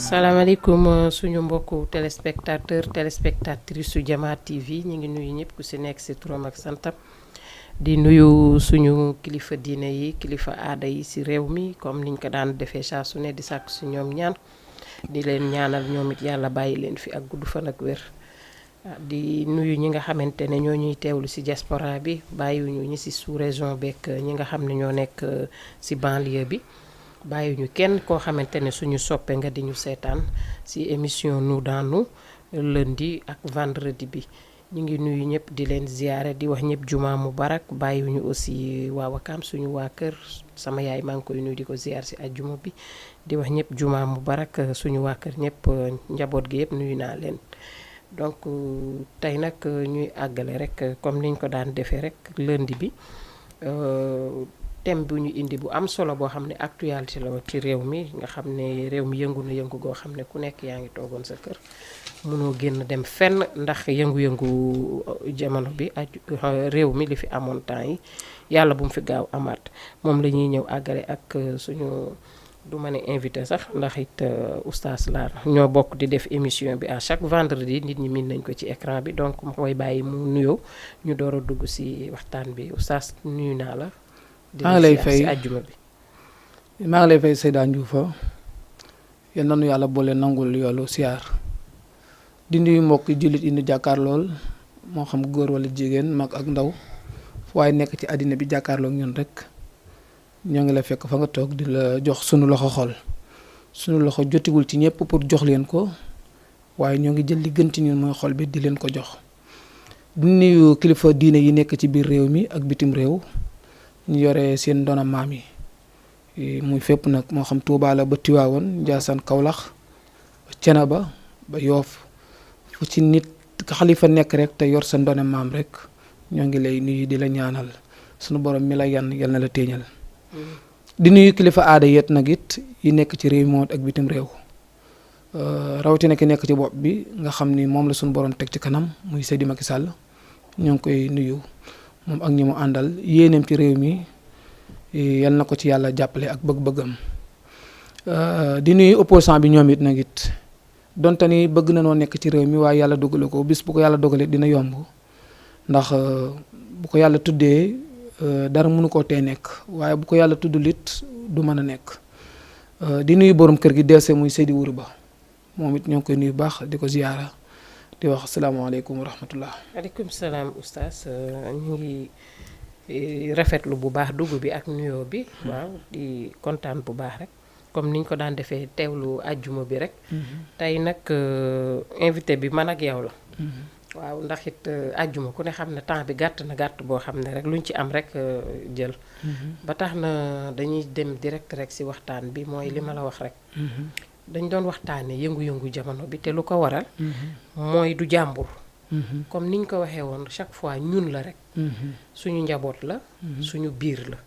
salaamaaleykum suñu mbokku téléspectatrice su Jama TV ñu ngi nuyu ñëpp ku si nekk si turam ak santam di nuyu suñu kilifa diine yi kilifa aada yi si réew mi comme niñ ko daan defee saa su ne di sàkku si ñoom ñaan di leen ñaanal ñoom it yàlla bàyyi leen fi ak gudd fan ak wér. di nuyu ñi nga xamante ne ñoo ñuy teewlu si diaspora bi bàyyiwuñu ñi si sous région beeg ñi nga xam ne ñoo nekk si banlieue bi. bàyyi ñu kenn koo xamante ne suñu soppe nga di ñu seetaan ci émission Nous dans Nous lundi ak vendredi bi ñu ngi nuyu ñëpp di leen ziyaare di wax ñëpp juma mubarak bàyyiwuñu aussi waa Wakaam suñu waa kër sama yaay maa ngi koy nuyu di ko ziyaar ci ajjuma bi di wax ñëpp juma mubarak suñu waa kër ñëpp njaboot gi yëpp nuyu naa leen donc tey nag ñuy àggale rek comme niñ ko daan defee rek lundi bi thème bu ñu indi bu am solo boo xam ne actualité la ci réew mi nga xam ne réew mi yëngu na yëngu goo xam ne ku nekk yaa ngi toogoon sa kër mënoo génn dem fenn ndax yëngu-yëngu jamono bi réew mi li fi amoon temps yi yàlla bu mu fi gaaw amaat moom la ñuy ñëw àggale ak suñu du ma ne invité sax ndax it oustaz la ñoo bokk di def émission bi à chaque vendredi nit ñi miin nañ ko ci écran bi donc ma koy bàyyi mu nuyoo ñu door a dugg ci waxtaan bi oustaz nuyu naa la. maa ngi lay fay Seyda Ndioufa yal na nu yàlla boole nangul yoolu siyaar di nuyu mbokk jullit yi nu jàkkaar lool moo xam góor wala jigéen mag ak ndaw fu waaye nekk ci àddina bi jàkkaarloog ñun rek ñoo ngi la fekk fa nga toog di la jox sunu loxo xol sunu loxo jotigul ci ñëpp pour jox leen ko waaye ñoo ngi jël li gën ci ñun mooy xol bi di leen ko jox di nuyu kilifa diine yi nekk ci biir réew mi ak bitim réew ñu yore seen doona maam yi muy fépp nag moo xam Tuubaa la ba Tiwaawoon Njaasaan Kawlax ba Cenaba ba Yoof fu ci nit xalifa nekk rek te yor sa doona maam rek ñoo ngi lay nuyu di la ñaanal sunu borom mi la yan yal na la téeñal di nuyu kilifa aada yet nag it yi nekk ci réew mi ak bitim réew rawatina ki nekk ci bopp bi nga xam ni moom la sunu borom teg ci kanam muy Seydi Macky Sall ñoo ngi koy nuyu moom ak ñi mu àndal yéeneem ci réew mi yal na ko ci yàlla jàppale ak bëgg-bëggam di nuyu opposant bi ñoom it nag it donte ni bëgg na noo nekk ci réew mi waaye yàlla dogale ko bis bu ko yàlla dogalee dina yomb ndax bu ko yàlla tuddee dara mënu koo tee nekk waaye bu ko yàlla tuddul it du mën a nekk di nuyu borom kër gi deese muy Seydi Wuru Ba moom it ñoo ngi koy nuyu baax di ko ziyaara di wax asalaamaaleykum wa rahmatullah. waaleykum salaam oustaz ñu ngi rafetlu bu baax dugg bi ak nuyoo bi. waaw di kontaan bu baax rek comme niñ ko daan defee teewlu àjjuma bi rek. tey nag invité bi man ak yow la. waaw ndax it àjjuma ku ne xam ne temps bi gàtt na gàtt boo xam ne rek luñ ci am rek jël. ba tax na dañuy dem direct rek ci waxtaan bi mooy li ma la wax rek. dañ doon waxtaane yëngu-yëngu jamono bi te lu ko waral mooy du jàmbur comme niñ ko waxee woon chaque fois ñun la rek suñu njaboot la suñu biir la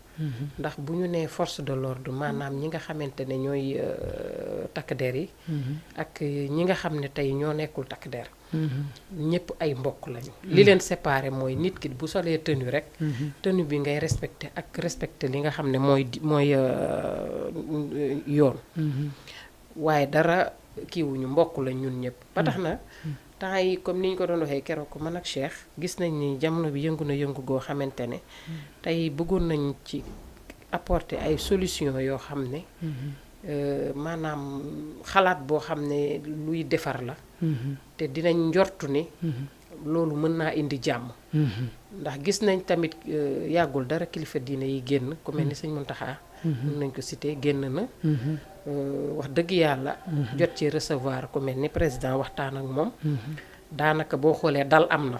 ndax bu ñu nee force de l'ordre maanaam ñi nga xamante ne ñooy takk der yi ak ñi nga xam ne tey ñoo nekkul takk der ñëpp ay mbokk lañu li leen séparé mooy nit ki bu solee tenue rek tenue bi ngay respecté ak respecté li nga xam ne mooy yoon waaye dara kiiwuñu mbokk la ñun ñëpp ba tax na temps yi comme ni ñu ko doon waxee keroog ko man ak Cheikh gis nañ ni jamono bi yëngu na yëngu goo xamante ne tey bëggoon nañ ci apporter ay solution yoo xam ne maanaam xalaat boo xam ne luy defar la te dinañ njortu ni loolu mën naa indi jàmm ndax gis nañ tamit yàggul dara kilifa diine yi génn ku mel ni sëñ Muntaxa mën nañ ko cité génn na wax dëgg yàlla jot ci recevoir ku mel ni président waxtaan ak moom daanaka boo xoolee dal am na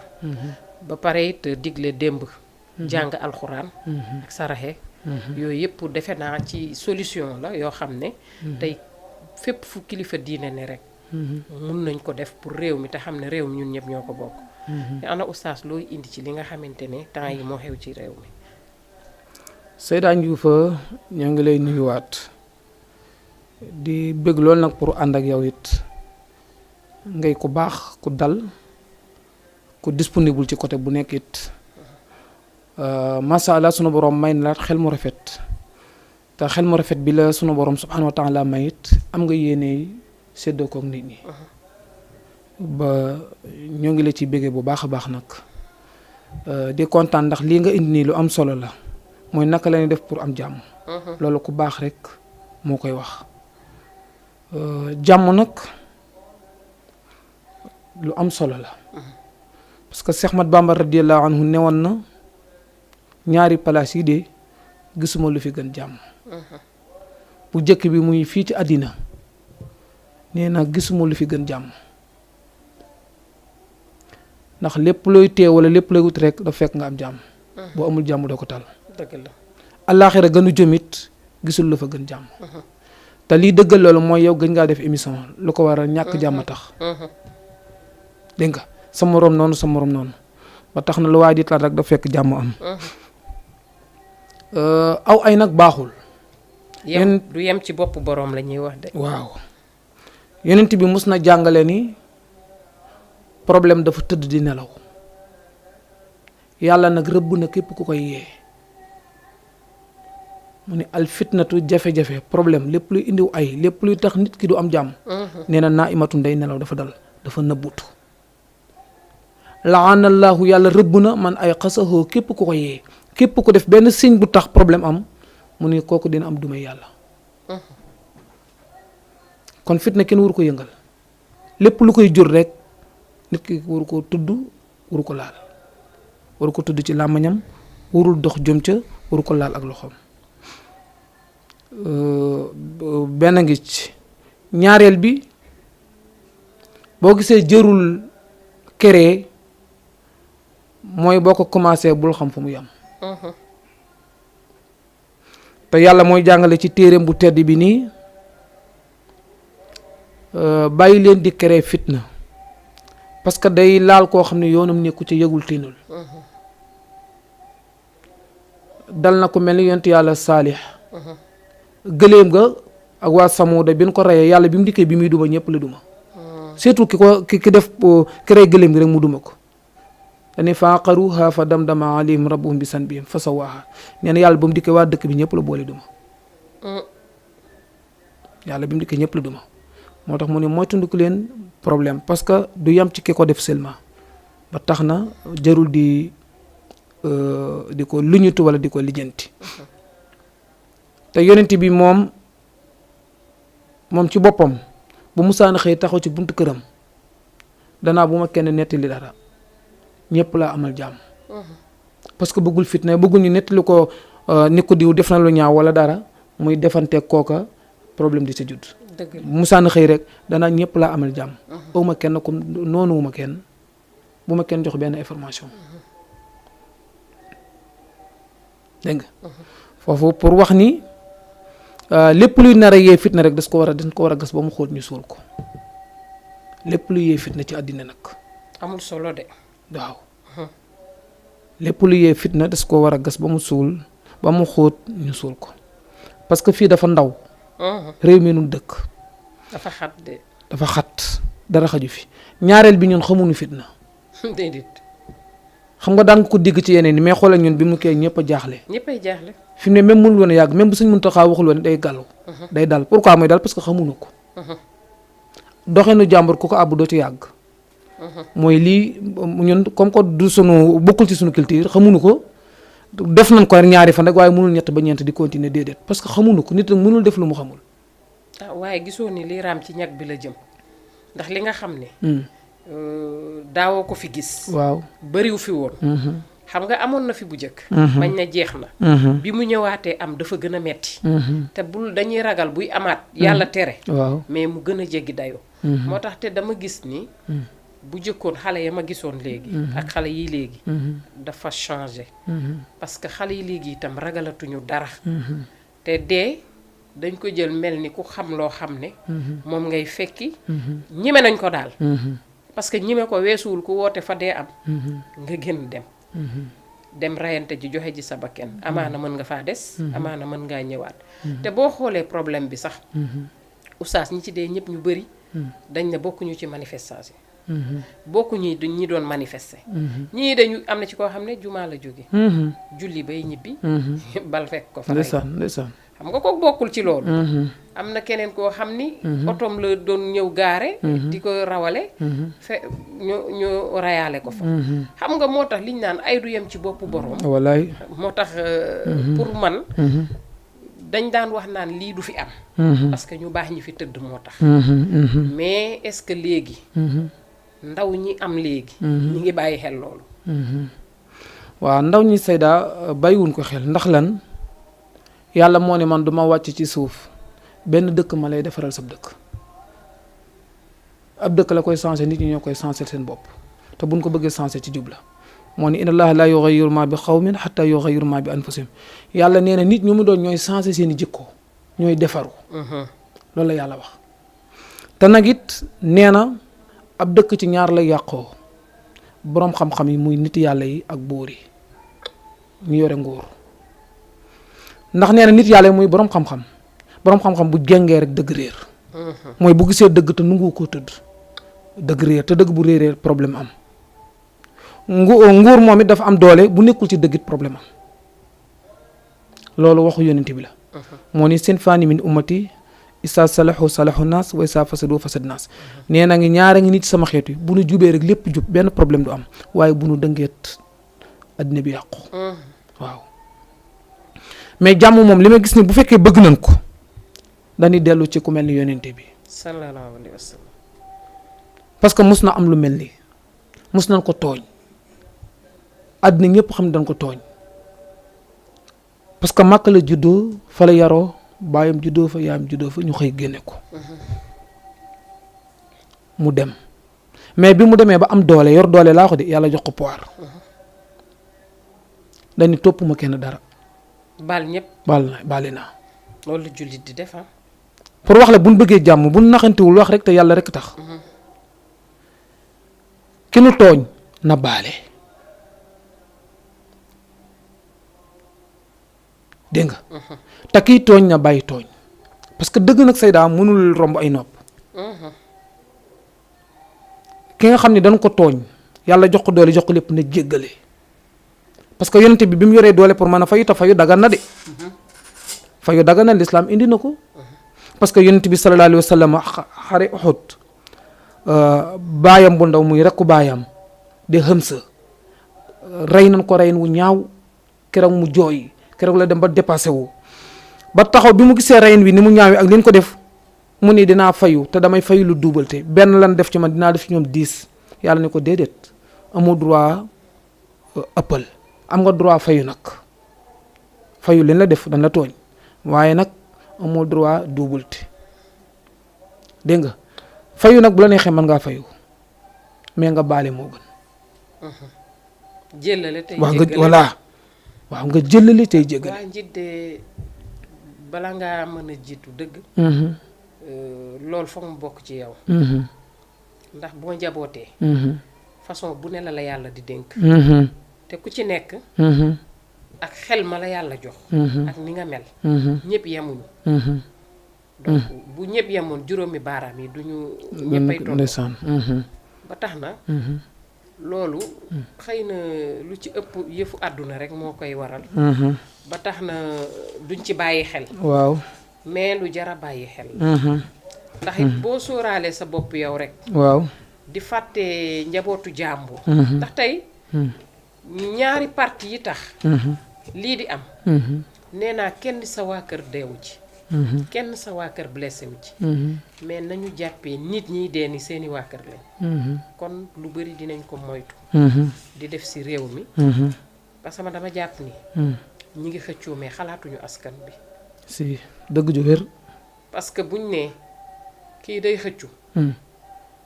ba pare it digle démb jàng alxuraan ak saraxe yooyu yëpp defe naa ci solution la yoo xam ne tey fépp fu kilifa diine ne rek mun nañ ko def pour réew mi te xam ne réew mi ñun ñëpp ñoo ko bokk te ana oustaz looy indi ci li nga xamante ne temps yi moo xew ci réew mi. Seyda Ndioufa ñoo ngi lay nuyuwaat di bëgg loolu nag pour ànd ak yow it ngay ku baax ku dal ku disponible ci côté bu nekk it macha allah sunu borom may na la xel mu rafet te xel mu rafet bi la sunu borom subhanahu wa taala may it am nga yéene séddoo koog nit ñi ba ñoo ngi la ci béggee bu baax a baax nag di kontaan ndax lii nga indi nii lu am solo la mooy naka la ñuy def pour am jàmm loolu ku baax rek moo koy wax jàmm nag lu am solo la parce que Cheikh Ahmad Bamba radiyallahu anhu newoon na ñaari palaas yi de gisuma lu fi gën jàmm bu jëkk bi muy fii ci àddina nee na gisuma lu fi gën jàmm ndax lépp looy tee wala lépp looy wut rek dafa fekk nga am jàmm boo amul jàmm doo ko tal dëgg la àllaaxira gënu jëmit gisul lu fa gën jàmm te lii dëggal loolu mooy yow gëj ngaa def émission lu ko waral ñàkk jàmm tax dégg nga sa moroom noonu ba tax na lu waay di tal rek dafa fekk jàmm am aw ay nag baaxul du yem ci bopp boroom la ñuy wax de waaw yonent bi mus na jàngale ni problème dafa tëdd di nelaw yàlla nag rëbb na képp ku koy yee mu ne al fitnatu jafe-jafe problème lépp luy indiw ay lépp luy tax nit ki du am jàmm nee na naa imatun day nelaw dafa dal dafa nëbbutu laanallahu yàlla rëbb na man ay xasahoo képp ku ko yee képp ku def benn signe bu tax problème am mu ne kooku dina am dumay yàlla kon fitna kenn waru ko yëngal lépp lu koy jur rek nit ki waru ko tudd waru ko laal waru ko tudd ci làmmiñam warul dox jëm ca waru ko laal ak loxoom benn ngi ci ñaareel bi boo gisee jërul kere mooy boo ko commencé bul xam fu mu yam te yàlla mooy jàngale ci téereem bu tedd bi nii bàyyi leen di créer fitna parce que day laal koo xam ne yoonam nekku ci yëgul tiinul dal na ko mel ni yonent yàlla saalix gëléem ga ak waa samuuda bi ñu ko reyee yàlla bi mu dikkee bi muy duma ñëpp la duma surtout ki def créer gëléem gi rek mu duma ko dane faaqaruha fa damdama alayhim rabbuhum bi sanbihim fa sawaaha nee na yàlla ba mu dikkee waa dëkk bi ñëpp la boole duma yàlla bi mu dikkee ñëpp la duma moo tax mu ne moytandiku leen problème parce que du yam ci ki ko def seulement ba tax na jarul di ko luñutu wala di ko lijjanti te yonent bi moom ci boppam bu musaana xëy taxaw ci buntu këram danaa bu ma kenn nettali dara ñëpp laa amal jàmm parce que bëggul fitna bëggul ñu nettali ko ni ko diw def na lu ñaaw wala dara muy defanteeg kooka problème di sa judd musaana xëy rek danaa ñëpp laa amal jàmm awma kenn comme noonu wuma kenn bu ma kenn jox benn information dégg nga foofu pour wax ni lépp luy nar a yee fitna rek dañ ko war a gas ba mu xóot ñu suul ko lépp luy yee fitna ci àddina nag amul solo de waaw lépp lu yee fitna das ko war a gas ba mu xóot ñu suul ko parce que fii dafa ndaw réew mi nu dëkk dafa xat de dafa xat dara xaju fi ñaareel bi ñun xamuñu fitna déedéet xam nga daan nga ko dégg ci yeneen ni mais xoolal ñun bi mu kee ñëpp a jaaxle ñëppay jaaxle fi mu ne même mënul woon a yàgg même bu suñ mën taxaa waxul woon day gàllu day dal pourquoi mooy dal parce que xamuñu ko doxeenu jàmbur ku ko àbb doo ci yàgg mooy lii ñun comme que du sunu bokkul ci sunu culture xamuñu ko def nañ ko ñaari fan rek waaye mënul ñett ba ñeent di continuer déedéet parce que xamuñu ko nit mënul def lu mu xamul waaye gisoo ni li raam ci ñag bi la jëm ndax li nga xam ne daawoo ko fi gis waaw bariw fi woon xam nga amoon na fi bu njëkk bañ na jeex na bi mu ñëwaatee am dafa gën a metti te dañuy ragal buy amaat yàlla tere waaw mais mu gën a jéggi dayoo moo tax te dama gis ni bu jëkkoon xale ya ma gisoon léegi ak xale yi léegi dafa changé parce que xale yi léegi itam ragalatuñu dara te dee dañ ko jël mel ni ku xam loo xam ne moom ngay fekki ñime nañ ko daal parce que ñime ko weesuwul ku woote fa dee am nga gën dem rayante ji joxe ji sa bakken amaana mën nga faa des amaana mën ngaa ñëwaat te boo xoolee problème bi sax oustaz ñi ci dee ñëpp ñu bëri dañ ne bokkuñu ci manifestation bokku ñi doon manifester ñii dañu am na ci koo xam ne jumaa la jóge julli bay ñibbi bal fekk ko fa ndeysaan xam nga ko bokkul ci loolu. am na keneen koo xam ni. otoom la doon ñëw gaare. di ko rawale. ñu rayaale ko fa. xam nga moo tax liñ naan ay du yem ci boppu borom. wallaay moo tax pour man. dañ daan wax naan lii du fi am. parce que ñu baax ñi fi tëdd moo tax. mais est-ce que léegi. ndaw ñi am léegi. ñi ngi bàyyi xel loolu. waaw ndaw ñi Seyda bàyyiwuñ ko xel ndax lan yàlla moo ne man duma wàcc ci suuf benn dëkk ma lay defaral sab dëkk ab dëkk la koy changé nit ñi ñoo koy changé seen bopp te buñ ko bëggee changé ci jub la moo ne inna allaha la yughayyiru ma bi qawmin hatta yughayyiru ma bi anfusihim yàlla nee na nit ñu mu doon ñooy changé seen i jikko ñooy defaru loolu la yàlla wax te nag it nee na ab dëkk ci ñaar lay yàqoo boroom xam-xam yi muy nit yàlla yi ak buur yi ñu yore nguur ndax nee na nit yàlla yi muy boroom xam-xam bu jengee rek dëgg réer mooy bu gisee dëgg te nungu koo tëdd dëgg réer te dëgg bu réeree problème am nguur moom it dafa am doole bu nekkul ci dëgg it problème am loolu waxu yonent bi la moo ni seen faani min ummati isa salahu salahu naas wa isa fasadu fasad naas nee na ngi ñaara ngi nit sama xeet yi bu nu jubee rek lépp jub benn problème du am waaye bu nu dëngeet addina bi yàqu waaw mais jàmm moom li ma gis ni bu fekkee bëgg nañ ko dañuy dellu ci ku mel ni yonente bi sallallahu alayhi wa sallam parce que mus na am lu mel ni mus nañ ko tooñ àddina ñëpp xam ne dañ ko tooñ parce que Màkka la juddoo fa la yaroo baayam juddoo fa yaayam juddoo fa ñu xëy génne ko mu dem mais bi mu demee ba am doole yor doole laa ko de yàlla jox ko pouvoir dañu topp ma kenn dara baal ñëpp baale naa loolu jullit di def pour wax la bu ñu bëggee jàmm bu ñu naxantewul wax rek te yàlla rek tax ki nu tooñ na baale dégg nga te kiy tooñ na bàyyi tooñ parce que dëgg nag Seyda mënul romb ay nopp ki nga xam ne dañ ko tooñ yàlla jox ko doole jox ko lépp na jéggale parce que yonent bi mu yoree doole pour mën a fayu te fayu dagan na de fayu dagan na lislaam indi na ko parce que yonent bi sallallahu alayhi wa sallam xare Uhud baayam bu ndaw muy rekku baayam de Hamza rey nañ ko reyin wu ñaaw keroog mu jooy keroog la dem ba dépassé wu ba taxaw bi mu gisee reyin wi ni mu ñaawi ak li ñu ko def mu ni dinaa fayu te damay fayu lu duubalte benn lan def ci man dinaa def ci ñoom 10 yàlla ne ko déedéet amoo droit ëppal am nga droit fayu nag fayu leen la def dañ la tooñ waaye nag amoo droit duubalte dégg nga fayu nag bu la neexee mën ngaa fayu mais nga baale moo gën jëlale tey wax nga voilà waaw nga jëlale tey jéggale waa njiit de bala ngaa mën a jiitu dëgg loolu foog mu bokk ci yow ndax boo njabootee façon bu ne la yàlla di dénk te ku ci nekk ak xel ma la yàlla jox ak ni nga mel ñëpp yemuñu donc bu ñëpp yemoon juróomi baaraam yi duñu ñëppay toll ba tax na loolu xëy na lu ci ëpp yëfu àdduna rek moo koy waral ba tax na duñ ci bàyyi xel waaw mais lu jara bàyyi xel ndax it boo sóoraalee sa bopp yow rek waaw di fàtte njabootu jàmbur ndax tey ñaari parti yi tax lii di am nee naa kenn sa waa kër deewu ci kenn sa waa kër blessé wu ci mais nañu jàppee nit ñiy dee ni seeni waa kër lañ kon lu bari dinañ ko moytu di def ci réew mi parce que man dama jàpp ni ñi ngi xëccoo mais xalaatuñu askan bi si dëgg ju wér parce que buñ ne kii day xëccu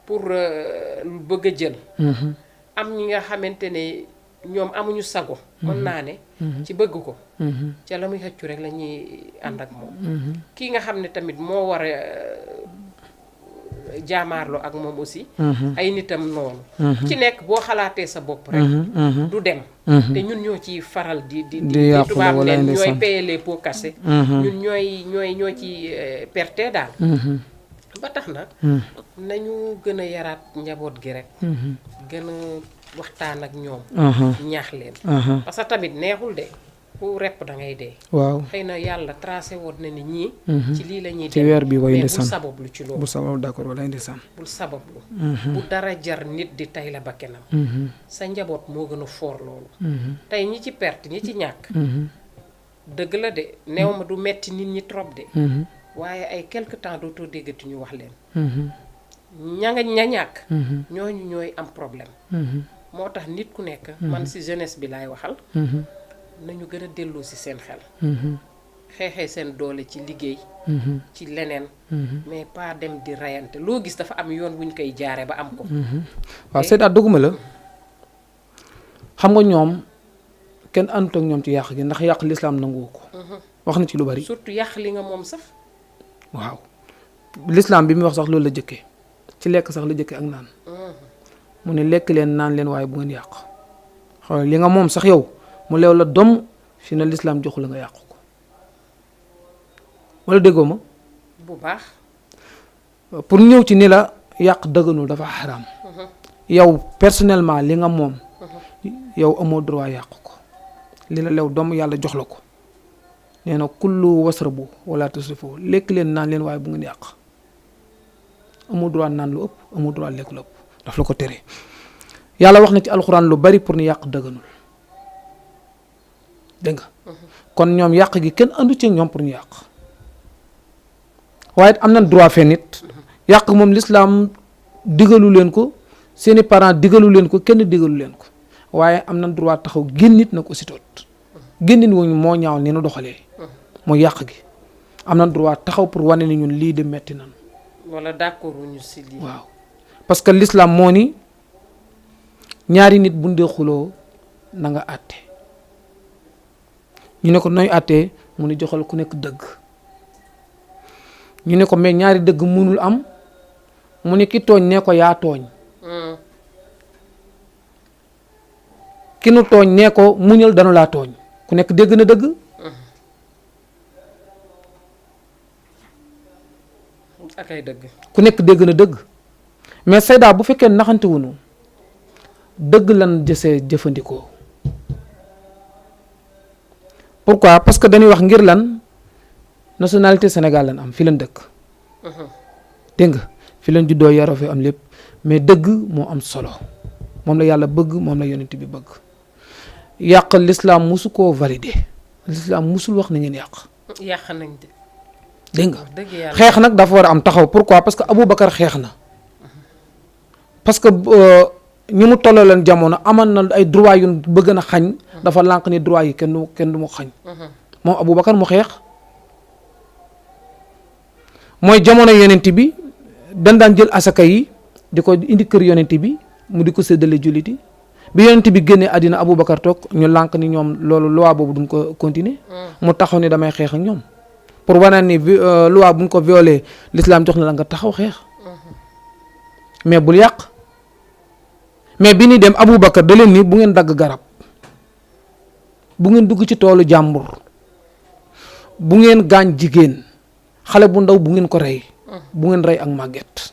pour lu bëgg a jël am ñi nga xamante ne ñoom amuñu sago mën naa ne ci bëgg ko ca la muy xëccu rek la ñuy ànd ak moom kii nga xam ne tamit moo war a jaamaarloo ak moom aussi ay nitam noonu ci nekk boo xalaatee sa bopp rek du dem te ñun ñoo ci faral di tubaab leen ñooy payer les pots cassés ñun ñoo ci perte daal ba tax na nañu gën a yaraat njaboot gi rek gën a waxtaan ak ñoom ñaax leen parce que tamit neexul de ku repp da ngay dee. waaw xëy na yàlla tracé woon na ni ñii. ci lii la ñuy ci weer bi way mais ndeysaan bul sabablu ci loolu. bu sabab d'accord wala ndeysaan. bul sabablu. bu dara jar nit di tay la bakkenam. sa njaboot moo gën a foor loolu. tey ñi ci perte ñi ci ñàkk. dëgg la de néew ma du metti nit ñi trop de. waaye ay quelque temps dootoo déggati ñu wax leen. ña ñàkk. ñooñu ñooy am problème. moo tax nit ku nekk. man ci jeunesse bi laay waxal. nañu gën a delloo ci seen xel. xeexee seen doole ci liggéey. ci leneen. mais pas dem di reyante loo gis dafa am yoon wuñ koy jaare ba am ko. waaw Seyda dugguma la xam nga ñoom kenn àndut ak ñoom ci yàq gi ndax yàq lislaam nanguwu ko. wax na ci lu bari. surtout yàq li nga moom sax. waaw lislaam bi mu wax sax loolu la jëkkee ci lekk sax la jëkkee ak naan. mu ne lekk leen naan leen waaye bu ngeen yàq xool li nga moom sax yow mu leew la dom fi na lislaam joxu la nga yàqu ko wala déggoo ma. bu baax. pour ñëw ci ni la yàq dëgganul dafa xaraam. yow personnellement li nga moom. yow amoo droit yàq ko li la lew dom yàlla jox la ko nee na kullu wasrabu wala tusrifu lekk leen naan leen waaye bu ngeen yàq amoo droit naan lu ëpp amoo droit lekk lu ëpp daf la ko tere. yàlla wax na ci alxuraan lu bari pour ni yàq dëgganul dégg nga. kon ñoom yàq gi kenn andu ci ñoom pour ñu yàq waaye am nañ droit fee nit. yàq moom lislaam digalu leen ko seeni parents digalu leen ko kenn digalu leen ko waaye am nañ droit taxaw génnit nag aussi toot génnit wuñ moo ñaaw ni nu doxalee. mooy yàq gi am nañ droit taxaw pour wane ni ñun lii de metti nan wala d'accord wuñu si lii. waaw parce que l'islam moo ni ñaari nit bu ndee xuloo na nga àtte ñu ne ko nooy àttee mu ni joxal ku nekk dëgg ñu ne ko mais ñaari dëgg mënul am mu ne ki tooñ nee ko yaa tooñ ki nu tooñ nee ko muñal danu laa tooñ ku nekk dégg na dëgg. akay dëgg. ku nekk dégg na dëgg mais Seyda bu fekkee naxante wuñu dëgg lan jësee jëfandikoo pourquoi parce que dañuy wax ngir lan nationalité Sénégal lan am fi leen dëkk. dégg nga fi leen juddoo yaroo fi am lépp mais dëgg moo am solo moom la yàlla bëgg moom la yonent bi bëgg yàq l'islam musu koo validé l'islam musul wax na ngeen yàq. yàq nañ de. dégg nga xeex nag dafa war a am taxaw pourquoi parce que Aboubacar xeex na parce que ñi mu tolloo leen jamono aman na ay droit yu bëgg na xañ dafa lànq ni droit yi kenn du mu xañ moom Aboubacar mu xeex mooy jamono yonent bi daan jël asaka yi di ko indi kër yonent bi mu di ko séddale julliti bi yonent bi génnee àddina Aboubacar toog ñu lànq ni ñoom loolu loi boobu duñ ko continuer mu taxaw ni damay xeex ak ñoom pour wane ni loi bu ñu ko violé l'islam jox na la nga taxaw xeex mais bul yàq mais bi ni dem Aboubacar da leen ni bu ngeen dagg garab bu ngeen dugg ci toolu jàmbur bu ngeen gaañ jigéen xale bu ndaw bu ngeen ko rey bu ngeen rey ak màgget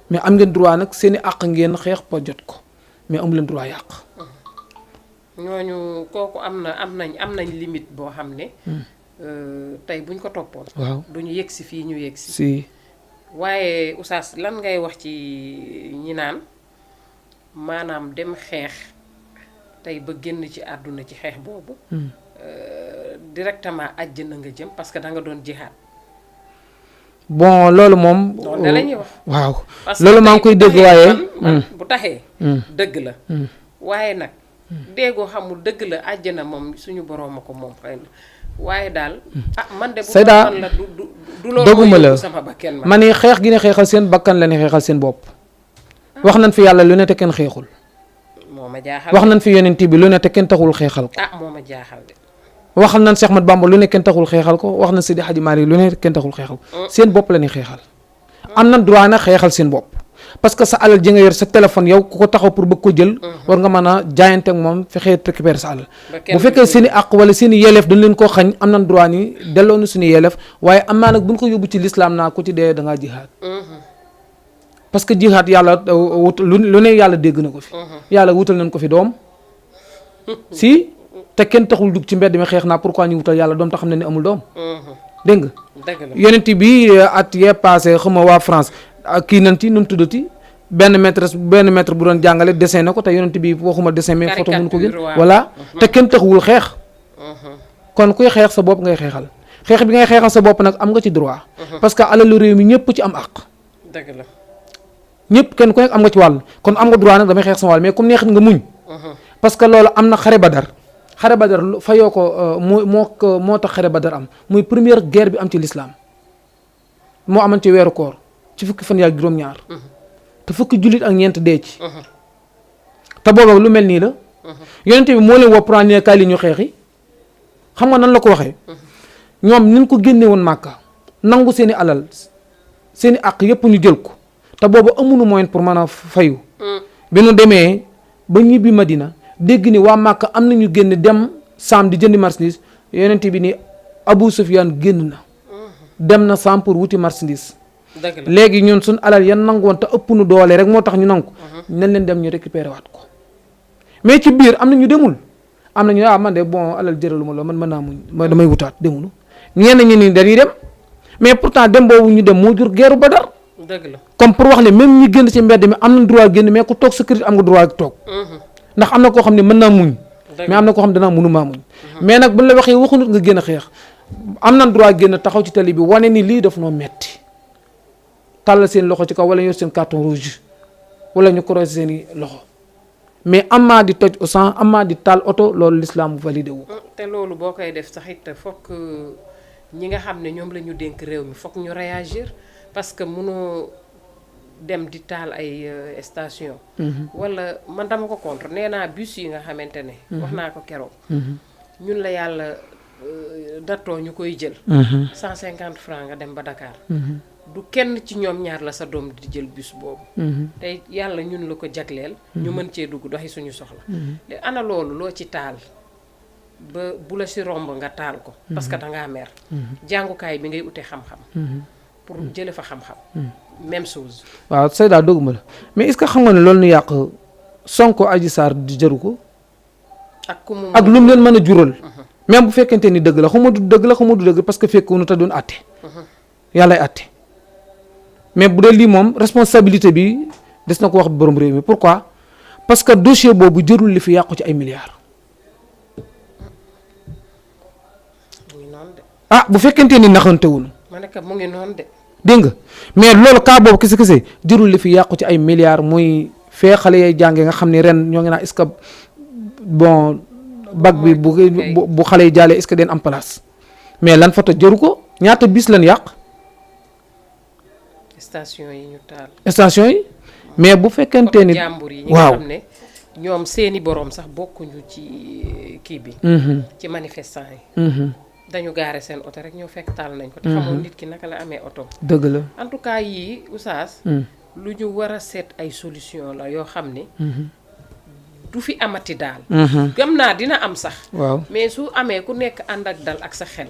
mais am ngeen droit nag seeni àq ngeen xeex pa jot ko mais amu leen droit yàq. ñooñu kooku am nañ limite boo xam ne. tey buñ ko toppoon. waaw duñu yegg si fii ñu yegg si. si waaye Oustaz lan ngay wax ci ñi naan maanaam dem xeex tey ba génn ci àdduna ci xeex boobu. directement àjjana nga jëm parce que da nga doon jihaad. bon loolu moom. loolu la ñuy wax. waaw loolu maa ngi koy dégg waaye. bu taxee. dëgg la. waaye nag. déggoo xamul dëgg la àjjana moom suñu boroom a ko moom xëy na waaye daal. man de bu Seyda la du loolu doguma la sama bakkan ma ni xeex gi ne xeexal seen bakkan la ne xeexal seen bopp. wax nañ fi yàlla lu ne te kenn xeexul. moo ma jaaxal wax nañ fi yonent bi lu ne te kenn taxul xeexal ko. moo ma jaaxal de. waxal nañ Cheikh Ahmad Bamba lu ne kenn taxul xeexal ko wax nañ Seydi Hadji Malick lu ne kenn taxul xeexal ko. seen bopp la ñuy xeexal. am nañ droit na xeexal seen bopp. parce que sa alal ji nga yor sa téléphone yow ku ko taxaw pour bëgg ko jël. war nga mën a jaayante ak moom fexee récupérer sa alal. bu fekkee seen i àq wala seen i yelleef dañ leen koo xañ am nañ droit ni delloo na suñu yelleef waaye am naa nag buñ ko yóbbu ci lislaam naa ku ci dee da ngaa jihaad. parce que jihaad yàlla wut lu ne yàlla dégg na ko fi. yàlla wutal nañ ko fi doom. si te kenn taxul jug ci mbedd mi xeex naa pourquoi ñu wutal yàlla doom te xam ne ni amul doom dégg nga dëgg la yonent bi at yee passé xam nga waa France kii nañ ci nu mu tuddati benn maître bu doon jàngale dessin na ko te yonent bi waxuma dessin mais photo mun ko gën voilà te kenn taxuwul xeex kon kuy xeex sa bopp ngay xeexal xeex bi ngay xeexal sa bopp nag am nga ci droit parce que alalu réew mi ñëpp ci am àq dëgg la ñëpp kenn ku nekk am nga ci wàll kon am nga droit nag damay xeex sama wàll mais comme neexit nga muñ parce que loolu am na xare Badar fayoo ko moo tax xare Badar am muy première guerre bi am ci l'islam moo amoon ci weeru koor ci fukki fan yaak juróom-ñaar te fukki jullit ak ñeent dee ci te booba lu mel nii la yonent bi moo leen woo pour ne kaay li ñu xeexi xam nga nan la ko waxee ñoom ñu ko génne woon Màkka nangu seen i alal seen i àq yëpp ñu jël ko te boobu amuñu moyen pour mën a fayu bi nu demee ba ñibbi Madina dégg ni waa Màkka am nañu génn dem Saam di jëndi marchandise yonent bi ni Abu Sufyaan génn na dem na Saam pour wuti marchandise léegi ñun suñ alal yan nangu woon te ëpp nu doole rek moo tax ñu nangu nañ leen dem ñu récupérer waat ko mais ci biir am na ñu demul am na ñu man de bon alal jëralu ma loo man mën naa muñ mooy damay wutaat demul ñenn ñi ni dañuy dem mais pourtant dem boobu ñu dem moo jur guerre Badar dëgg la comme pour wax ne même ñi génn ci mbedd mi am nañ droit génn mais ku toog sécurité am nga droit toog ndax am na koo xam ne mën naa muñ mais am na koo xam ne danaa mënu maa muñ mais nag buñ la waxee waxunut nga génn xeex am nañ droit génn taxaw ci tali bi wane ni lii daf noo metti tàllal seen loxo ci kaw wala yor seen carton rouge wala ñu croiser seen i loxo mais amaa di toj au sang amaa di taal oto loolu l'islam validé wu te loolu boo koy def sax it fokk ñi nga xam ne ñoom la ñu dénk réew mi fokk ñu réagir parce que mënoo dem di taal ay station wala man dama ko contre nee naa bus yi nga xamante ne wax naa ko keroog ñun la yàlla dattoo ñu koy jël 150 francs nga dem ba Dakar du kenn ci ñoom ñaar la sa doom di jël bus boobu tey yàlla ñun la ko jagleel ñu mën cee dugg doxi suñu soxla de ana loolu loo ci taal ba bu la si romb nga taal ko parce que dangaa mer jàngukaay bi ngay ute xam-xam pour jële fa xam-xam même chose waaw Seyda dogguma la mais est-ce que xam nga ne loolu nu yàq Sonko Adji Sarr di jaru ko ak lu mu leen mën a jural même bu fekkente ni dëgg la xaw ma du dëgg la xaw ma du dëgg parce que fekkunu te doon àtte yàllay àtte mais bu dee lii moom responsabilité bi des na ko wax borom réew mi pourquoi parce que dossier boobu jërul li fi yàqu ci ay milliards bu fekkente ni naxante wuñu ma ne mu ngi noonu de dégg nga mais loolu cas boobu kese jërul li fi yàqu ci ay milliards muy fee xale yay jànge nga xam ne ren ñoo ngi naan est-ce que bon bac bi bu xale yi jàllee est-ce que den am place mais lan fa ta jëru ko ñaata bis lan yàq station yi ñu taal station yi mais bu fekkente ni jàmbur yi ñi nga xam ne ñoom seeni boroom sax bokkuñu ci kii bi ci manifestant yi dañu gaare seen oto rek ñoo fekk taal nañ ko te xamoon nit ki naka la amee oto dëgg la en tout cas yii oustaz lu ñu war a seet ay solution la yoo xam ne du fi amati daal gëm naa dina am sax waaw mais su amee ku nekk ànd ak dal ak sa xel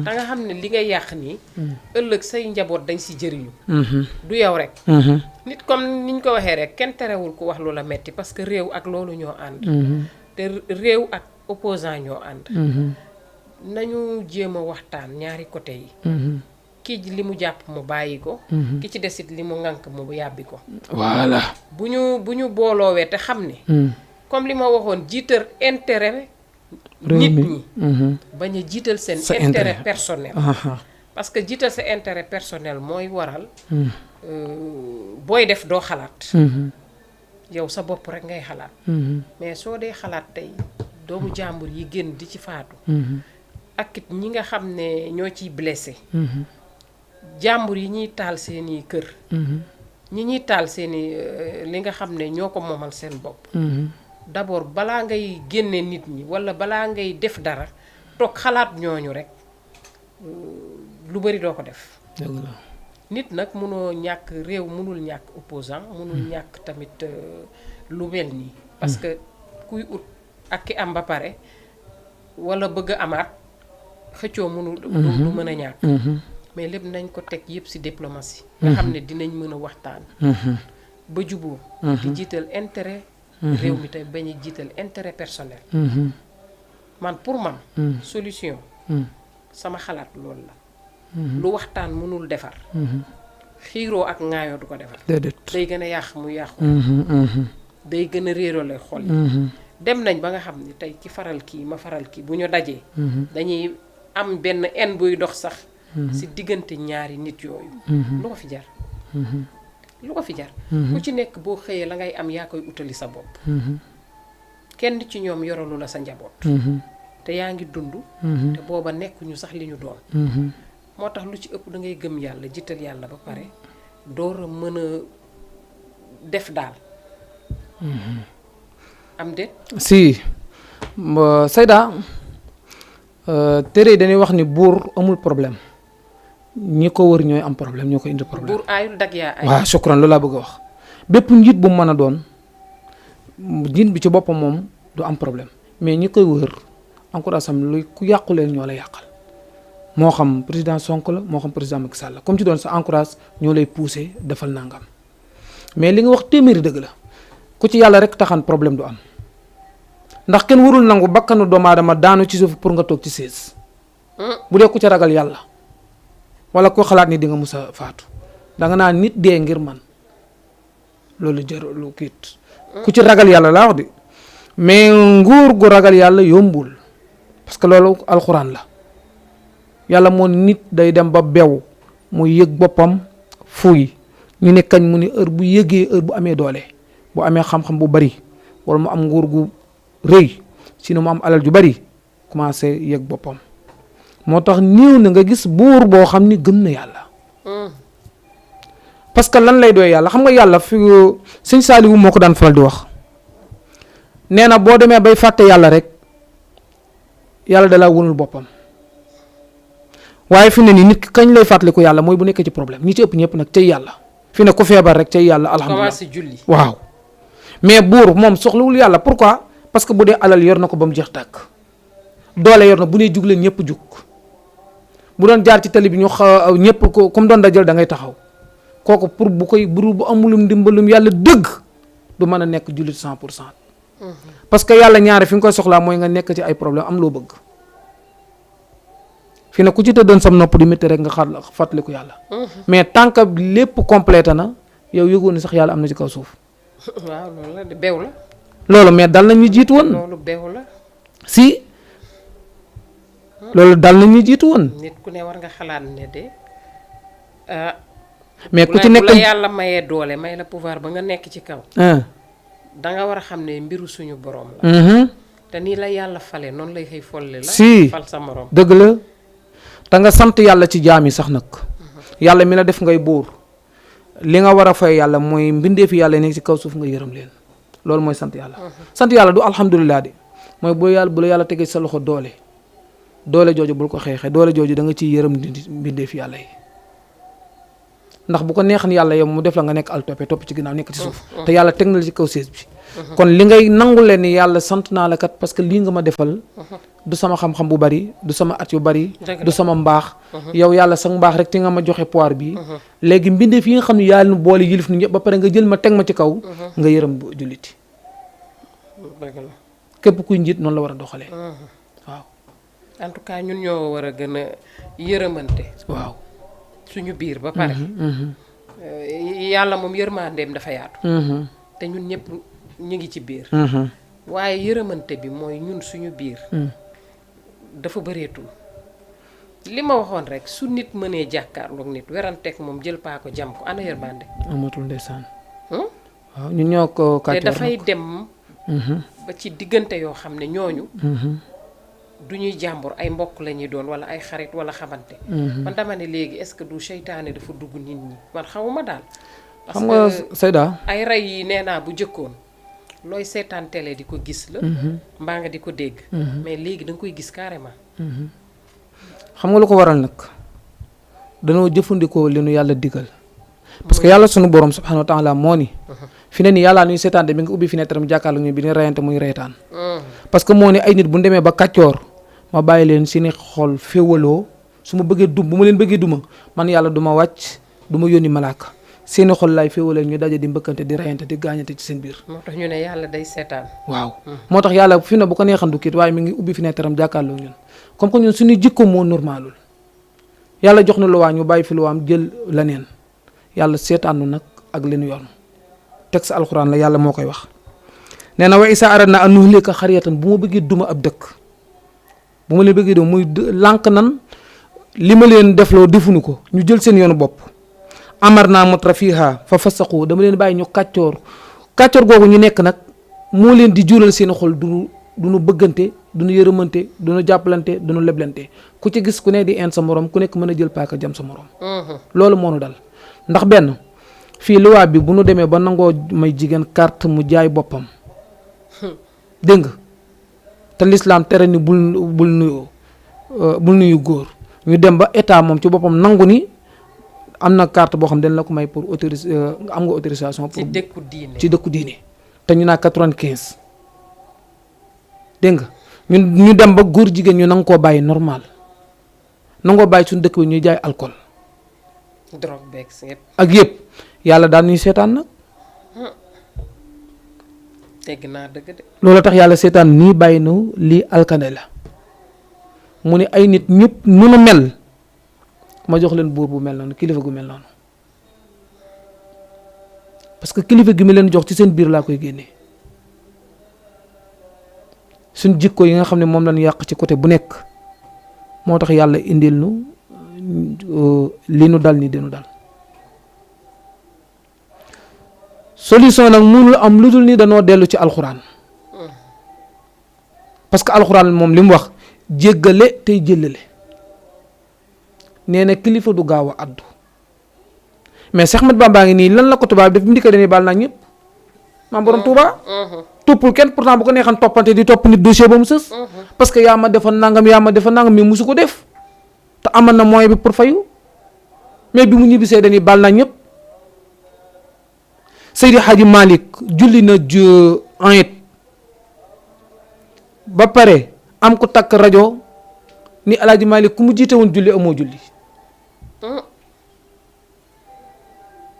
da nga xam ne li nga yàq nii ëllëg say njaboot dañ si jëriñu du yow rek nit comme niñ ko waxee rek kenn terewul ku wax lu la metti parce que réew ak loolu ñoo ànd te réew ak opposant ñoo ànd nañu jéem a waxtaan ñaari côté yi kii li mu jàpp mu bàyyi ko ki ci desit li mu ŋànk mu yàbbi ko voilà bu ñu booloowee te xam ne comme li ma waxoon jiital intérêt nit ñi bañ a jiital seen intérêt personnel parce que jiital sa intérêt personnel mooy waral booy def doo xalaat yow sa bopp rek ngay xalaat mais soo dee xalaat tey doomu jàmbur yi génn di ci faatu ak it ñi nga xam ne ñoo ciy blessé jàmbur yi ñuy taal seeni kër ñi ñuy taal seeni li nga xam ne ñoo ko moomal seen bopp d'abord balaa ngay génne nit ñi walla balaa ngay def dara toog xalaat ñooñu rek lu bari doo ko def nit nag mënoo ñàkk réew mënul ñàkk opposant mënul ñàkk tamit lu mel nii parce que kuy ut ak ki am ba pare walla bëgg a amaat xëccoo mënul du mën a ñàkk mais lépp nañ ko teg yépp ci diplomatie nga xam ne dinañ mën a waxtaan ba juboo di jiital intérêt réew mi tey bañ a jiital intérêt personnel man pour man solution sama xalaat loolu la lu waxtaan mënul defar xiiroo ak ŋaayoo du ko defar déedéet day gën a yàq mu yàqu day gën a réeroo lay xol yi dem nañ ba nga xam ni tey ki faral kii ma faral kii bu ñu dajee dañuy am benn en buy dox sax si diggante ñaari nit yooyu lu ko fi jar lu ko fi jar ku ci nekk boo xëyee la ngay am yaa koy utali sa bopp kenn ci ñoom yoralu la sa njaboot te yaa ngi dund te booba nekkuñu sax li ñu doon moo tax lu ci ëpp da ngay gëm yàlla jiital yàlla ba pare door a mën a def daal am déet si Seyda téere yi dañuy wax ni buur amul problème ñi ko wër ñooy am problème ñoo ko indi problème buur aayul dag yaa ay waaw shukran loolu laa bëgg a wax bépp njiit bu mu mën a doon njiit bi ci boppam moom du am problème mais ñi koy wër encourage sam lu ku yàqu leen ñoo la yàqal moo xam président Sonko la moo xam président Macky Sall la comme ci doon sa encourage ñoo lay pousser defal nangam mais li nga wax téeméeri dëgg la ku ci yàlla rek taxan problème du am ndax kenn warul nangu bakkanu doomu aadama daanu ci suuf pour nga toog ci sées bu dee ku ci ragal yàlla wala ko xalaat ni di nga mus a faatu danga naa nit dee ngir man loolu jër lu kiit ku ci ragal yàlla laa wax di mais nguur gu ragal yàlla yombul parce que loolu alxuraan la yàlla moo nit day dem ba bew mu yëg boppam fuuy ñu ne kañ mu ne heure bu yëgee heure bu amee doole bu amee xam-xam bu bari wala mu am nguur gu rëy sinon mu am alal ju bari commencé yëg boppam moo tax néew na nga gis buur boo xam ni gëm na yàlla parce que lan lay doy yàlla xam nga yàlla fi sëñ Saaliwu moo ko daan faral di wax nee na boo demee bay fàtte yàlla rek yàlla da laa wënul boppam waaye fi ne nii nit ki kañ lay fàttaliku yàlla mooy bu nekkee ci problème ñi ci ëpp ñëpp nag cay yàlla fi ne ku feebar rek cay yàlla alhamdulilah commencé julli waaw mais buur moom soxlawul yàlla pourquoi parce que bu dee alal yor na ko ba mu jeex tàkk doole yor na bu nee jug leen ñëpp jug bu doon jaar ci tali bi ñu ñëpp ko comme doon dajal da ngay taxaw kooku pour bu koy bu amulum ndimbalum yàlla dëgg du mën a nekk jullit 100%. parce que yàlla ñaare fi nga koy soxlaa mooy nga nekk ci ay problème am loo bëgg fi ne ku ci tëddoon sam nopp di métti rek nga fàttaliku yàlla mais tant que lépp complété na yow yëgoon ni sax yàlla am na ci kaw suuf waaw loolu la de beew la loolu mais dal na ñu jiitu woon loolu beew la si loolu dal na ñu jiitu woon nit ku ne war nga xalaat ne de mais ku ci nekk bu la yàlla mayee doole may la pouvoir ba nga nekk ci kaw da nga war a xam ne mbiru suñu borom la te nii la yàlla fale noonu lay xëy folle la si fal sa morom dëgg la te nga sant yàlla ci jaam yi sax nag yàlla mi la def ngay buur li nga war a fay yàlla mooy mbindeefi yàlla nekk ci kaw suuf nga yërëm leen loolu mooy sant yàlla sant yàlla du alhamdulilah de mooy bu la yàlla tegee sa loxo doole jooju bul ko xeexee doole jooju da nga ciy yërëm mbindeefi yàlla yi ndax bu ko neexan yàlla yow mu def la nga nekk al topp ci ginnaaw nekk ci suuf te yàlla teg na la ci kaw sées bi kon li ngay nangu leen ni yàlla sant naa la kat parce que lii nga ma defal du sama xam-xam bu bari du sama at yu bari du sama mbaax yow yàlla sa mbaax rek ci nga ma joxe pouvoir bi léegi mbindeef yi nga xam ne yàlla nu boole yilif nu ñëpp ba pare nga jël ma teg ma ci kaw nga yërëm julliti képp kuy njiit noonu la war a doxalee waaw en tout cas ñun ñoo war a gën a yërëmante waaw suñu biir ba pare yàlla moom yërmandeem dafa yaatu te ñun ñëpp ñu ngi ci biir waaye yërëmante bi mooy ñun suñu biir dafa bëreetul li ma waxoon rek su nit mënee jàkkaarloog nit weranteeg moom jël paako jam ko ana yërmande amatul ndeysaan waaw ñun ñoo ko te dafay dem ba ci diggante yoo xam ne ñooñu du ñuy jàmbur ay mbokk la ñuy doon wala ay xarit wala xamante man dama ne léegi est-ce que du seytaane dafa dugg nit ñi man xamuma daal xam nga Seyda ay rey yi nee naa bu jëkkoon looy seetaan télé di ko gis la mbaa nga di ko dégg mais léegi da nga koy gis carrément xam nga lu ko waral nag dañoo jëfandikoo li nu yàlla digal parce que yàlla sunu borom subhanahu wa taala moo ni fi ne ni yàllaa nuy seetaan de mi ngi ubbi fenêtre am jàkkaarloo ñu bi ni reyante muy reetaan parce que moo ne ay nit bu ñu demee ba kàccoor ma bàyyi leen seeni xol féewaloo su ma bëggee bu ma leen bëggee duma man yàlla du ma wàcc du ma yónni malaaka seeni xol laay féewale ñu daje di mbëkkante di rayante di gaañante ci seen biir. moo tax ñu ne yàlla day seetaan. waaw moo tax yàlla fi ne bu ko neexan du kiit waaye mi ngi ubbi fenêtre am jàkkaarloo ñun comme que ñun suñu jikko moo normalul yàlla jox na luwaa ñu bàyyi fi luwaam jël leneen yàlla seetaanu nag ak li ñu yor texte alxuraan la yàlla moo koy wax nee na wa isa aradna an nuhlika xariyatan bu ma bëggee duma ab dëkk bu ma leen bëggee duma muy lànk nan li ma leen defloo defuñu ko ñu jël seen yoonu bopp amar naa mutra fiha fa fasaqu dama leen bàyyi ñu kàccoor googu ñu nekk nag moo leen di jural seen xol duñu bëggante duñu yërëmante duñu jàppalante duñu leblante ku ci gis ku ne di een sa morom ku nekk mën a jël paaka jam sa morom loolu moo nu dal ndax benn fii luwaa bi bu nu demee ba nangoo may jigéen carte mu jaay boppam dégg nga te lislaam tere ni bul nuyu góor ñu dem ba état moom ci boppam nangu ni am na carte boo xam dañ la ko may pour am nga autorisation pour ci dëkku diine te ñu naa 95 dégg nga ñu dem ba góor jigéen ñu nanga koo bàyyi normal nangoo bàyyi suñu dëkk bi ñuy jaay alcool drogue beeg ak yëpp yàlla daal ñuy seetaan nag dégg naa dëgg de loolu tax yàlla seetaan nii bàyyi nu lii alkane la mu ne ay nit ñëpp nu nu mel ma jox leen buur bu mel noonu kilifa gu mel noonu parce que kilifa gi mi leen jox ci seen biir laa koy génnee suñ jikko yi nga xam ne moom lañu yàq ci côté bu nekk moo tax yàlla indil nu li nu dal ni dinu dal solution nag mënul am lu dul ni danoo dellu ci alxuraan parce que alxuraan moom li mu wax jéggale tey jëllale nee na kilifa du gaaw a addu mais Cheikh Ahmed Bamba ngi nii lan la ko tubaab def mu di ko dañuy baal naa ñëpp maam borom Tuuba toppul kenn pourtant bu ko neexan toppante di topp nit dossier ba mu sës parce que yaa ma defa nangam mais musu ko def te amal na moyen bi pour fayu mais bi mu ñibbisee dañuy baal naa ñëpp Seydi Hadji Malick julli na ayit ba pare am ko takk rajo ni Alaaji Malick ku mu jiite woon julli amoo julli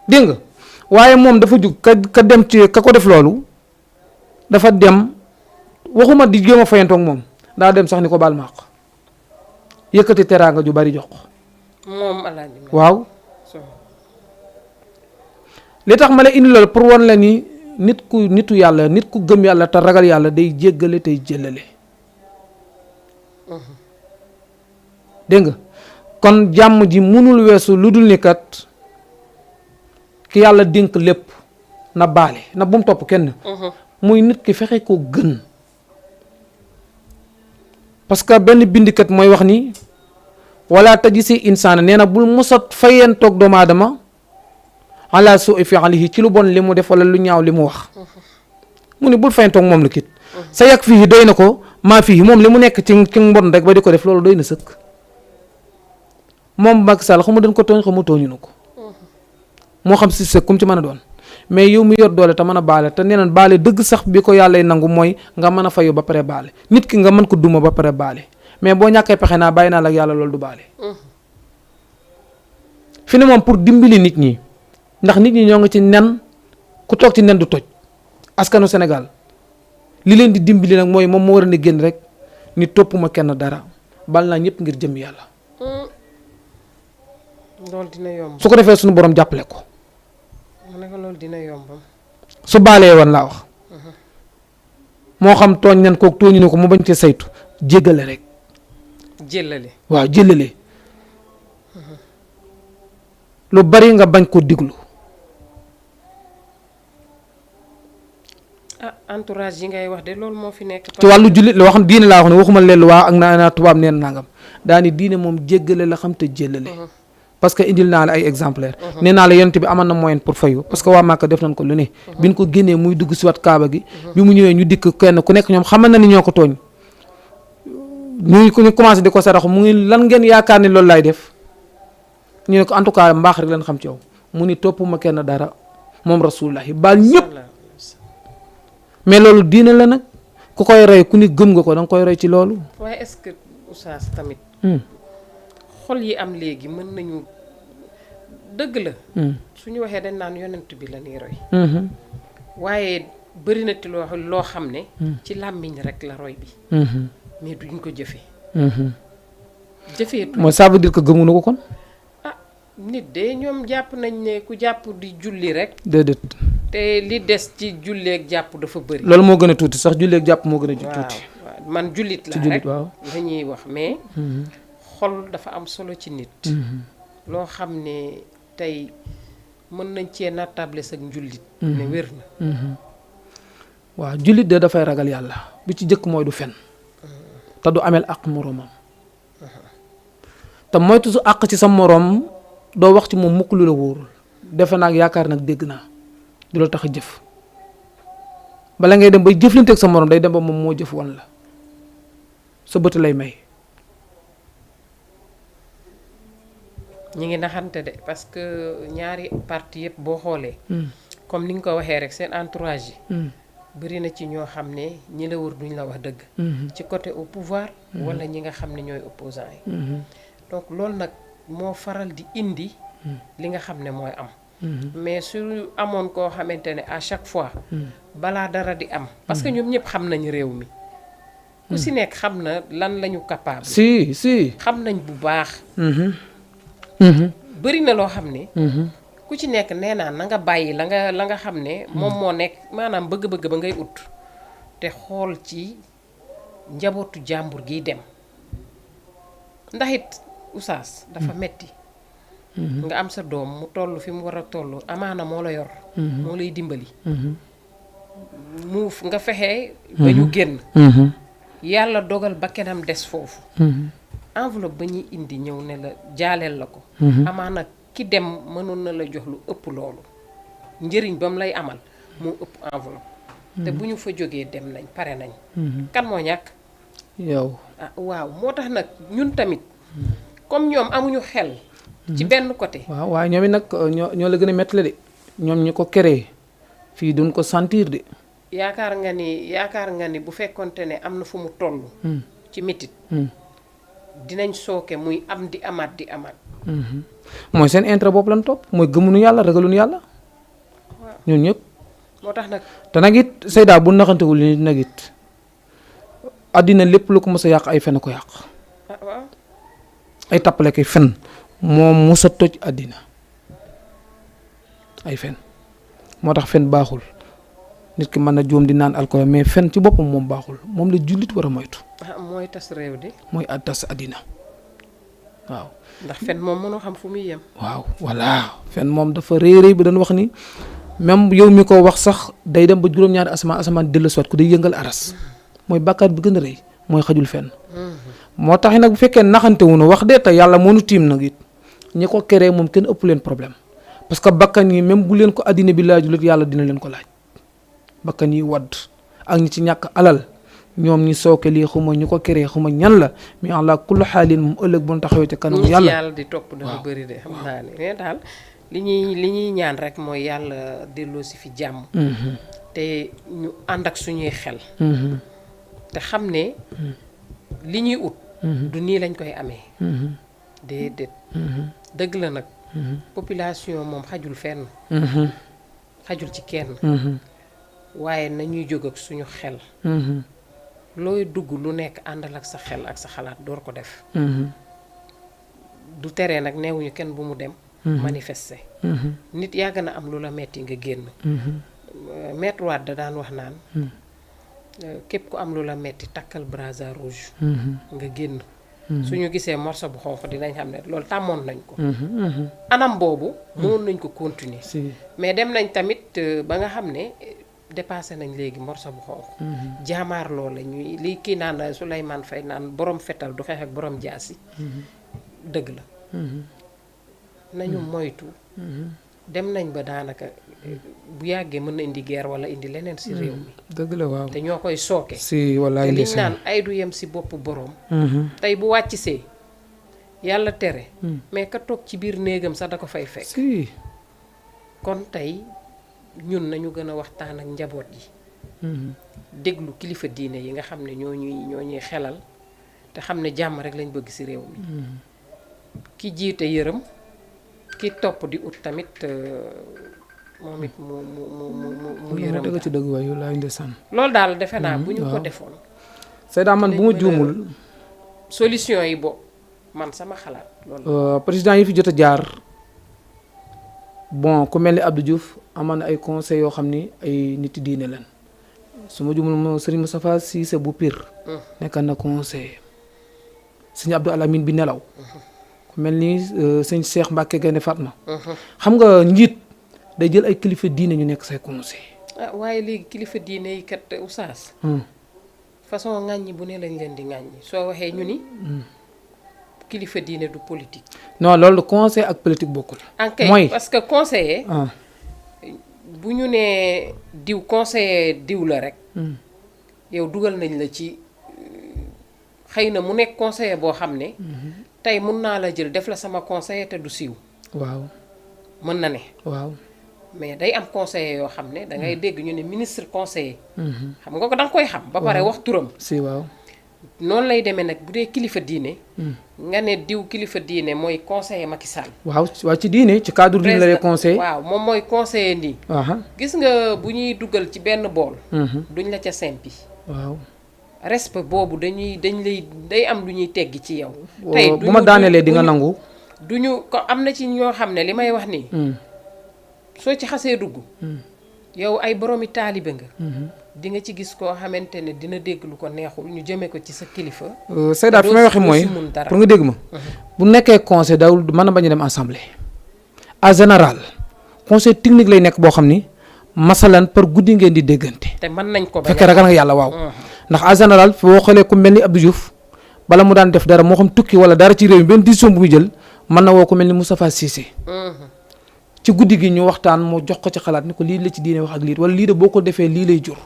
dégg nga waaye moom dafa jug ka dem ci ka ko def loolu dafa dem waxuma di jéem a fayantoog moom daa dem sax ni ko baal maaq yëkkati teraanga ju bari jox moom Alaaji Malick waaw li tax ma la indi loolu pour wan la ni nitu yàlla nit ku gëm yàlla te ragal yàlla day jéggale tey jëlale dégg nga kon jàmm ji mënul weesu lu dul ni kat ki yàlla dénk lépp na baale na bu mu topp kenn muy nit ki fexe ko gën parce que benn bindikat mooy wax ni wala tajisi insaana nee na bul mosat fayentoog doomu aadama ala suu fi'alihi ci lu bon li mu def wala lu ñaaw li mu wax mu ni bul fayantoog moom la kit sa yàq fii doy na ko maa fii moom li mu nekk ci mbon rek ba di ko def loolu doy na sëkk moom Macky Sall xamu dañ ko tooñ xamu tooñu na ko moo xam si sëkk kum ci mën a doon mais yow mi yor doole te mën a baale te nee na baale dëgg sax bi ko yàllay nangu mooy nga mën a fayu ba pare baale nit ki nga mën ko duma ba pare baale mais boo ñàkkee pexe naa bàyyi naa la ak yàlla loolu du baale fi ne moom pour dimbali nit ñi ndax nit ñi ñoo ngi ci nen ku toog ci nen du toj askanu Sénégal li leen di dimbali nag mooy moom moo war a ne génn rek ni toppuma kenn dara bal naa ñëpp ngir jëm yàlla loolu dina yomb su ko defee suñu borom jàppale ko ma ne ko loolu dina yomb su baalee woon laa wax moo xam tooñ nañ kook tooñu ne ko mu bañ cee saytu jéggale rek jëlale waaw jëlale lu bari nga bañ ko diglu entourage yi ngay wax de loolu moo fi nekk ci wàllu jullit la wax diine laa wax ne waxuma leen waa ak naa tubaab neen nangam daani diine moom jéggale la xam te jëlale parce que indil naa la ay exemplaire nee naa la yonent bi amoon na moyen pour fayu parce que waa Màkka def nañ ko lu ne biñ ko génnee muy dugg si wat kaaba gi bi mu ñëwee ñu dikk kenn ku nekk ñoom xamal na ni ñoo ko tooñ ñu commencé di ko saraxu mu ngi lan ngeen yaakaar ni loolu laay def ñu ne ko en tout cas mbaax rek lañ xam ci yow mu ni toppuma kenn dara moom rasulullahi baal ñëpp mais loolu diine la nag ku koy rey ku ni gëm nga ko da nga koy rey ci loolu waaye est-ce que oustaz tamit xol yi am léegi mën nañu dëgg la suñu waxee dañ naan yonent bi la ñuy roy Mhm. waaye bëri na ti loo xam ne ci làmmiñ rek la roy bi Mhm. mais duñ ko jëfee Mhm. jëfeetu mooy ça veut dire que gëmuñu ko kon. ah nit de ñoom jàpp nañ ne ku jàpp di julli rek déedéet. te li des ci julleeg jàpp dafa bëri loolu moo gën a tuuti sax julleeg jàpp moo gën a waaw tuuti. waaw man jullit ci la jullit rek waaw. la ñuy wax mais Mhm. xol dafa am solo ci nit Mhm. loo xam ne tey mën nañ cee nattable sa njullit ne wér na Mhm. waaw jullit de dafay ragal yàlla bi ci jëkk mooy du fen te du ameel àq moroomam te moytu su àq ci sa moroom doo wax ci moom mukk lu la wóorul defe naag yaakaar nag dégg naa du la tax a jëf bala ngay dem bay jëflanteeg sa moroom day dem ba moom moo jëf woon la sa bët lay may. ñi ngi naxante de parce que ñaari parti yëpp boo xoolee Mm. comme ni nga ko waxee rek seen entourage yi Mm. bëri na ci ñoo xam ne ñi la wër duñ la wax dëgg Mhm. ci côté au pouvoir wala ñi nga xam ne ñooy opposants yi Mhm. donc loolu nag moo faral di indi li nga xam ne mooy am Mhm. mais su amoon koo xamante ne à chaque fois Mm. balaa dara di am parce que ñoom ñëpp xam nañ réew mi ku si nekk xam na lan lañu capable si si. xam nañ bu baax Mhm. Mhm. bëri na loo xam ne Mhm. ku ci nekk nee naa na nga bàyyi la nga xam ne moom moo nekk maanaam bëgg-bëgg ba ngay ut te xool ci njabootu jàmbur giy dem ndax it Oustaz dafa metti nga am sa doom mu toll fi mu war a toll amaana moo la yor moo lay dimbali Mhm. mu nga fexe ba ñu génn Mhm. yàlla dogal ba kenam des foofu Mhm. enveloppe ba ñuy indi ñëw ne la jaaleel la ko amaana ki dem mënoon na la jox lu ëpp loolu njëriñ ba mu lay amal moo ëpp enveloppe te bu ñu fa jógee dem nañ pare nañ kan moo ñàkk yow. ah waaw moo tax nag ñun tamit comme ñoom amuñu xel ci benn côté waaw waaye ñoom it nag ñoo la gën a métti la de ñoom ñi ko créé fii duñ ko sentir de. yaakaar nga ni bu fekkonte ne am na fu mu toll ci métit dinañ sooke muy am di amaat di amaat mooy seen intérêt bopp lan topp mooy gëmuñu yàlla ragaluñu yàlla ñun ñëpp. moo tax nag te nag it Seyda bu naxantewul ni nag it àddina lépp lu ko mës a yàq ay fen a ko yàq ah waaw ay tappale kay fen moom mës a toj àddina ay fen moo tax fen baaxul nit ki mën na juum di naan alcool mais fen ci boppam moom baaxul moom la jullit war a moytu ah mooy tas réew de mooy tas àddina waaw. ndax fen moom mënoo xam fu muy yem waaw voilà fen moom dafa réeréy bi dañ wax ni même yow mi ko wax sax day dem ba juróom-ñaari asamaan dellu soit ku day yëngal aras mooy bàkkaar bi gën a rëy mooy xajul fenn moo tax nag bu fekkee naxante wu nu wax de te yàlla moo nu tiim nag it ñi ko keree moom kenn ëpp leen problème parce que bakkan yi même bu leen ko addina bi laajulit yàlla dina leen ko laaj bakkan yi wadd ak ñi ci ñàkk alal ñoom ñi sooke lii xuma ñu ko keree xuma ñan la mais ala kullu xaalin moom ëllëg bu ñu taxawee ci kanamu yàlla yàlla di topp dafa bëri de xam naa ne mais daal li ñuy ñaan rek mooy yàlla delloo si fi jàmm te ñu ànd ak suñuy xel te xam ne li ñuy ut du nii lañ koy amee déedéet dëgg la nag population moom xajul fenn xajul ci kenn waaye nañuy jóg ak suñu xel looy dugg lu nekk àndal ak sa xel ak sa xalaat door ko def du tere nag neewuñu kenn bu mu dem manifester nit yàgg na am lu la metti nga génn Maître Wade da daan wax naan képp ku am lu la metti takkal brassard rouge nga génn suñu gisee morceau bu xonq dinañ xam ne loolu tàmmoon nañ ko anam boobu mënoon nañ ko continuer mais dem nañ tamit ba nga xam ne dépassé nañ léegi morceau bu xonq jaamaarloo la ñuy li kii naan Souleymane Faye naan borom fetal du xeex ak borom jaasi dëgg la nañu moytu dem nañ ba daanaka bu yàggee mën na indi guerre wala indi leneen ci réew mi dëgg la waaw te ñoo koy sooke si wallaay te liñ ndeysaan naan ay du yem ci boppu boroom tey bu wàcc see yàlla tere mais ka toog ci biir néegam sax da ko fay fekk si kon tey ñun nañu gën a waxtaan ak njaboot yi déglu kilifa diine yi nga xam ne ñoo ñuy xelal te xam ne jàmm rek lañ bëgg ci réew mi ki jiite yërëm ki topp di ut tamit moom it mu yërëm dëgg ci dëgg waaye laay ndeysaan. loolu daal defe naa bu ñu ko defoon. Seyda man bu ma juumul. solution yi bo man sama xalaat loolu. président yi fi jot a jaar bon ku mel ni Abdou Diouf amoon na ay conseils yoo xam ni ay nit diine leen su ma juumul Serigne Moustapha Cissé bu Pire. nekkan na conseiller. sëñ Abdou Alamine bi nelaw. ku mel ni sëñ Cheikh Mbacke Gaynde Fatma. xam nga njiit day jël ay kilifa diine ñu nekk say conseil. waaye léegi kilifa diine yi kat oustaz. façon ŋàññi bu ne lañ leen di ŋàññi soo waxee ñu ni. kilifa diine du politique. non loolu conseil ak politique bokkul. mooy parce que conseiller. bu ñu nee diw conseiller diw la rek. yow dugal nañ la ci xëy na mu nekk conseiller boo xam ne. tey mun naa la jël def la sama conseiller te du siiw. waaw mën na ne. waaw mais day am conseiller yoo xam ne da ngay dégg ñu ne ministre conseiller. xam nga ko da nga koy xam. ba pare wax turam. si waaw. noonu lay demee nag bu dee kilifa diine. nga ne diw kilifa diine mooy conseiller Macky Sall. waaw ci diine ci cadre diine la lay conseiller. waaw moom mooy conseiller nii. gis nga bu ñuy dugal ci benn bool. duñ la ca sempi. waaw. respect boobu day am lu ñuy teggi ci yow. tey bu ma daanelee di nga nangu. duñu ko am na ci ñoo xam ne li may wax nii. soo ci xasee dugg. yow ay boroomi taalibe nga. di nga ci gis koo xamante ne dina dégg lu ko neexul ñu jëmee ko ci sa kilifa. Seyda fi may waxee mooy pour nga dégg ma. bu nekkee conseil dawul mën na bañ a dem assemblée. en général conseil technique lay nekk boo xam ni masalan par guddi ngeen di déggante. te mën nañ ko fekkee ragal nga yàlla waaw. ndax en général boo xoolee ku mel ni Abdou Diouf bala mu daan def dara moo xam tukki wala dara ci réew mi benn décision bu muy jël mën na woo ku mel ni Moustapha Cissé. ci guddi gi ñu waxtaan mu jox ko ci xalaat ni ko lii la ci diine wax ak lii wala lii de boo ko defee lii lay jur.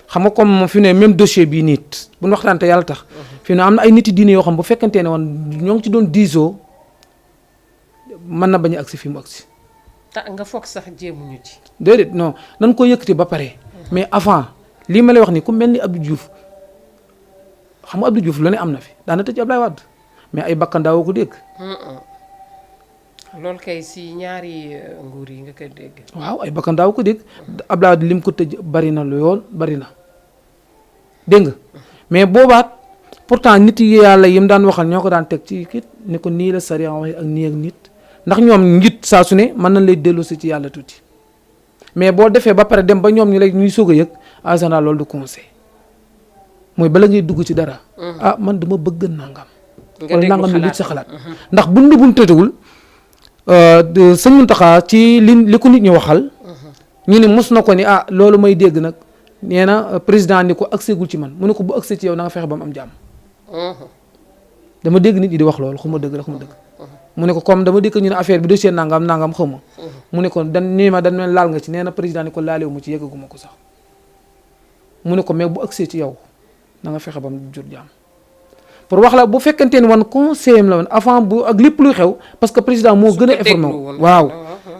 xam nga comme fi ne même dossier bii nit bu ñu waxtaan te yàlla tax. fi ne am na ay nit yi diine yoo xam bu fekkante ne woon ñoo ngi ci doon diisoo mën na bañ a agsi fi mu agsi. nga foog sax jéemuñu ci. déedéet non nan ko yëkkati ba pare. mais avant lii ma lay wax ni ku mel ni Abdou Diouf xam nga Abdou Diouf lu ne am na fi daana tëj Ablaye Wade mais ay bakkan daawoo ko dégg. loolu kay si ñaari nguur yi nga koy dégg. waaw ay bakkan daawoo ko dégg Ablaye Wade lim ko tëj bari na lool bari na dégg nga mais boobaat pourtant nit yi yàlla yim daan waxal ñoo ko daan teg ci kit ne ko nii la sariya waxee ak nii ak nit ndax ñoom njit saa su ne mën nañ lay delloosi ci yàlla tuuti. mais boo defee ba pare dem ba ñoom ñu lay ñuy soog a yëg en général loolu du conseil mooy bala ngay dugg ci dara. man dama bëgg nangam. wala nangam ni li sa xalaat. ndax buñ la tëjewul sëñ Mountakha ci li ko nit ñi waxal. ñu ne mos na ko ni loolu may dégg nag nee na président ni ko accès gul ci man mu ne ko bu accès ci yow na nga fexe ba mu am jàmm. dama dégg nit ñi di wax loolu xuma dëgg la xuma dëgg. mu ne ko comme dama dikk ñu ne affaire bi dossier nangam xaw ma. mu ne ko dañ laal nga ci nee na président ni ko laalewu mu ci yëggaguma ko sax. mu ne ko mais bu agsee ci yow na nga fexe ba mu jur jàmm pour wax la bu fekkente ni woon conseil la woon avant bu ak lépp luy xew parce que président moo gën a informé waaw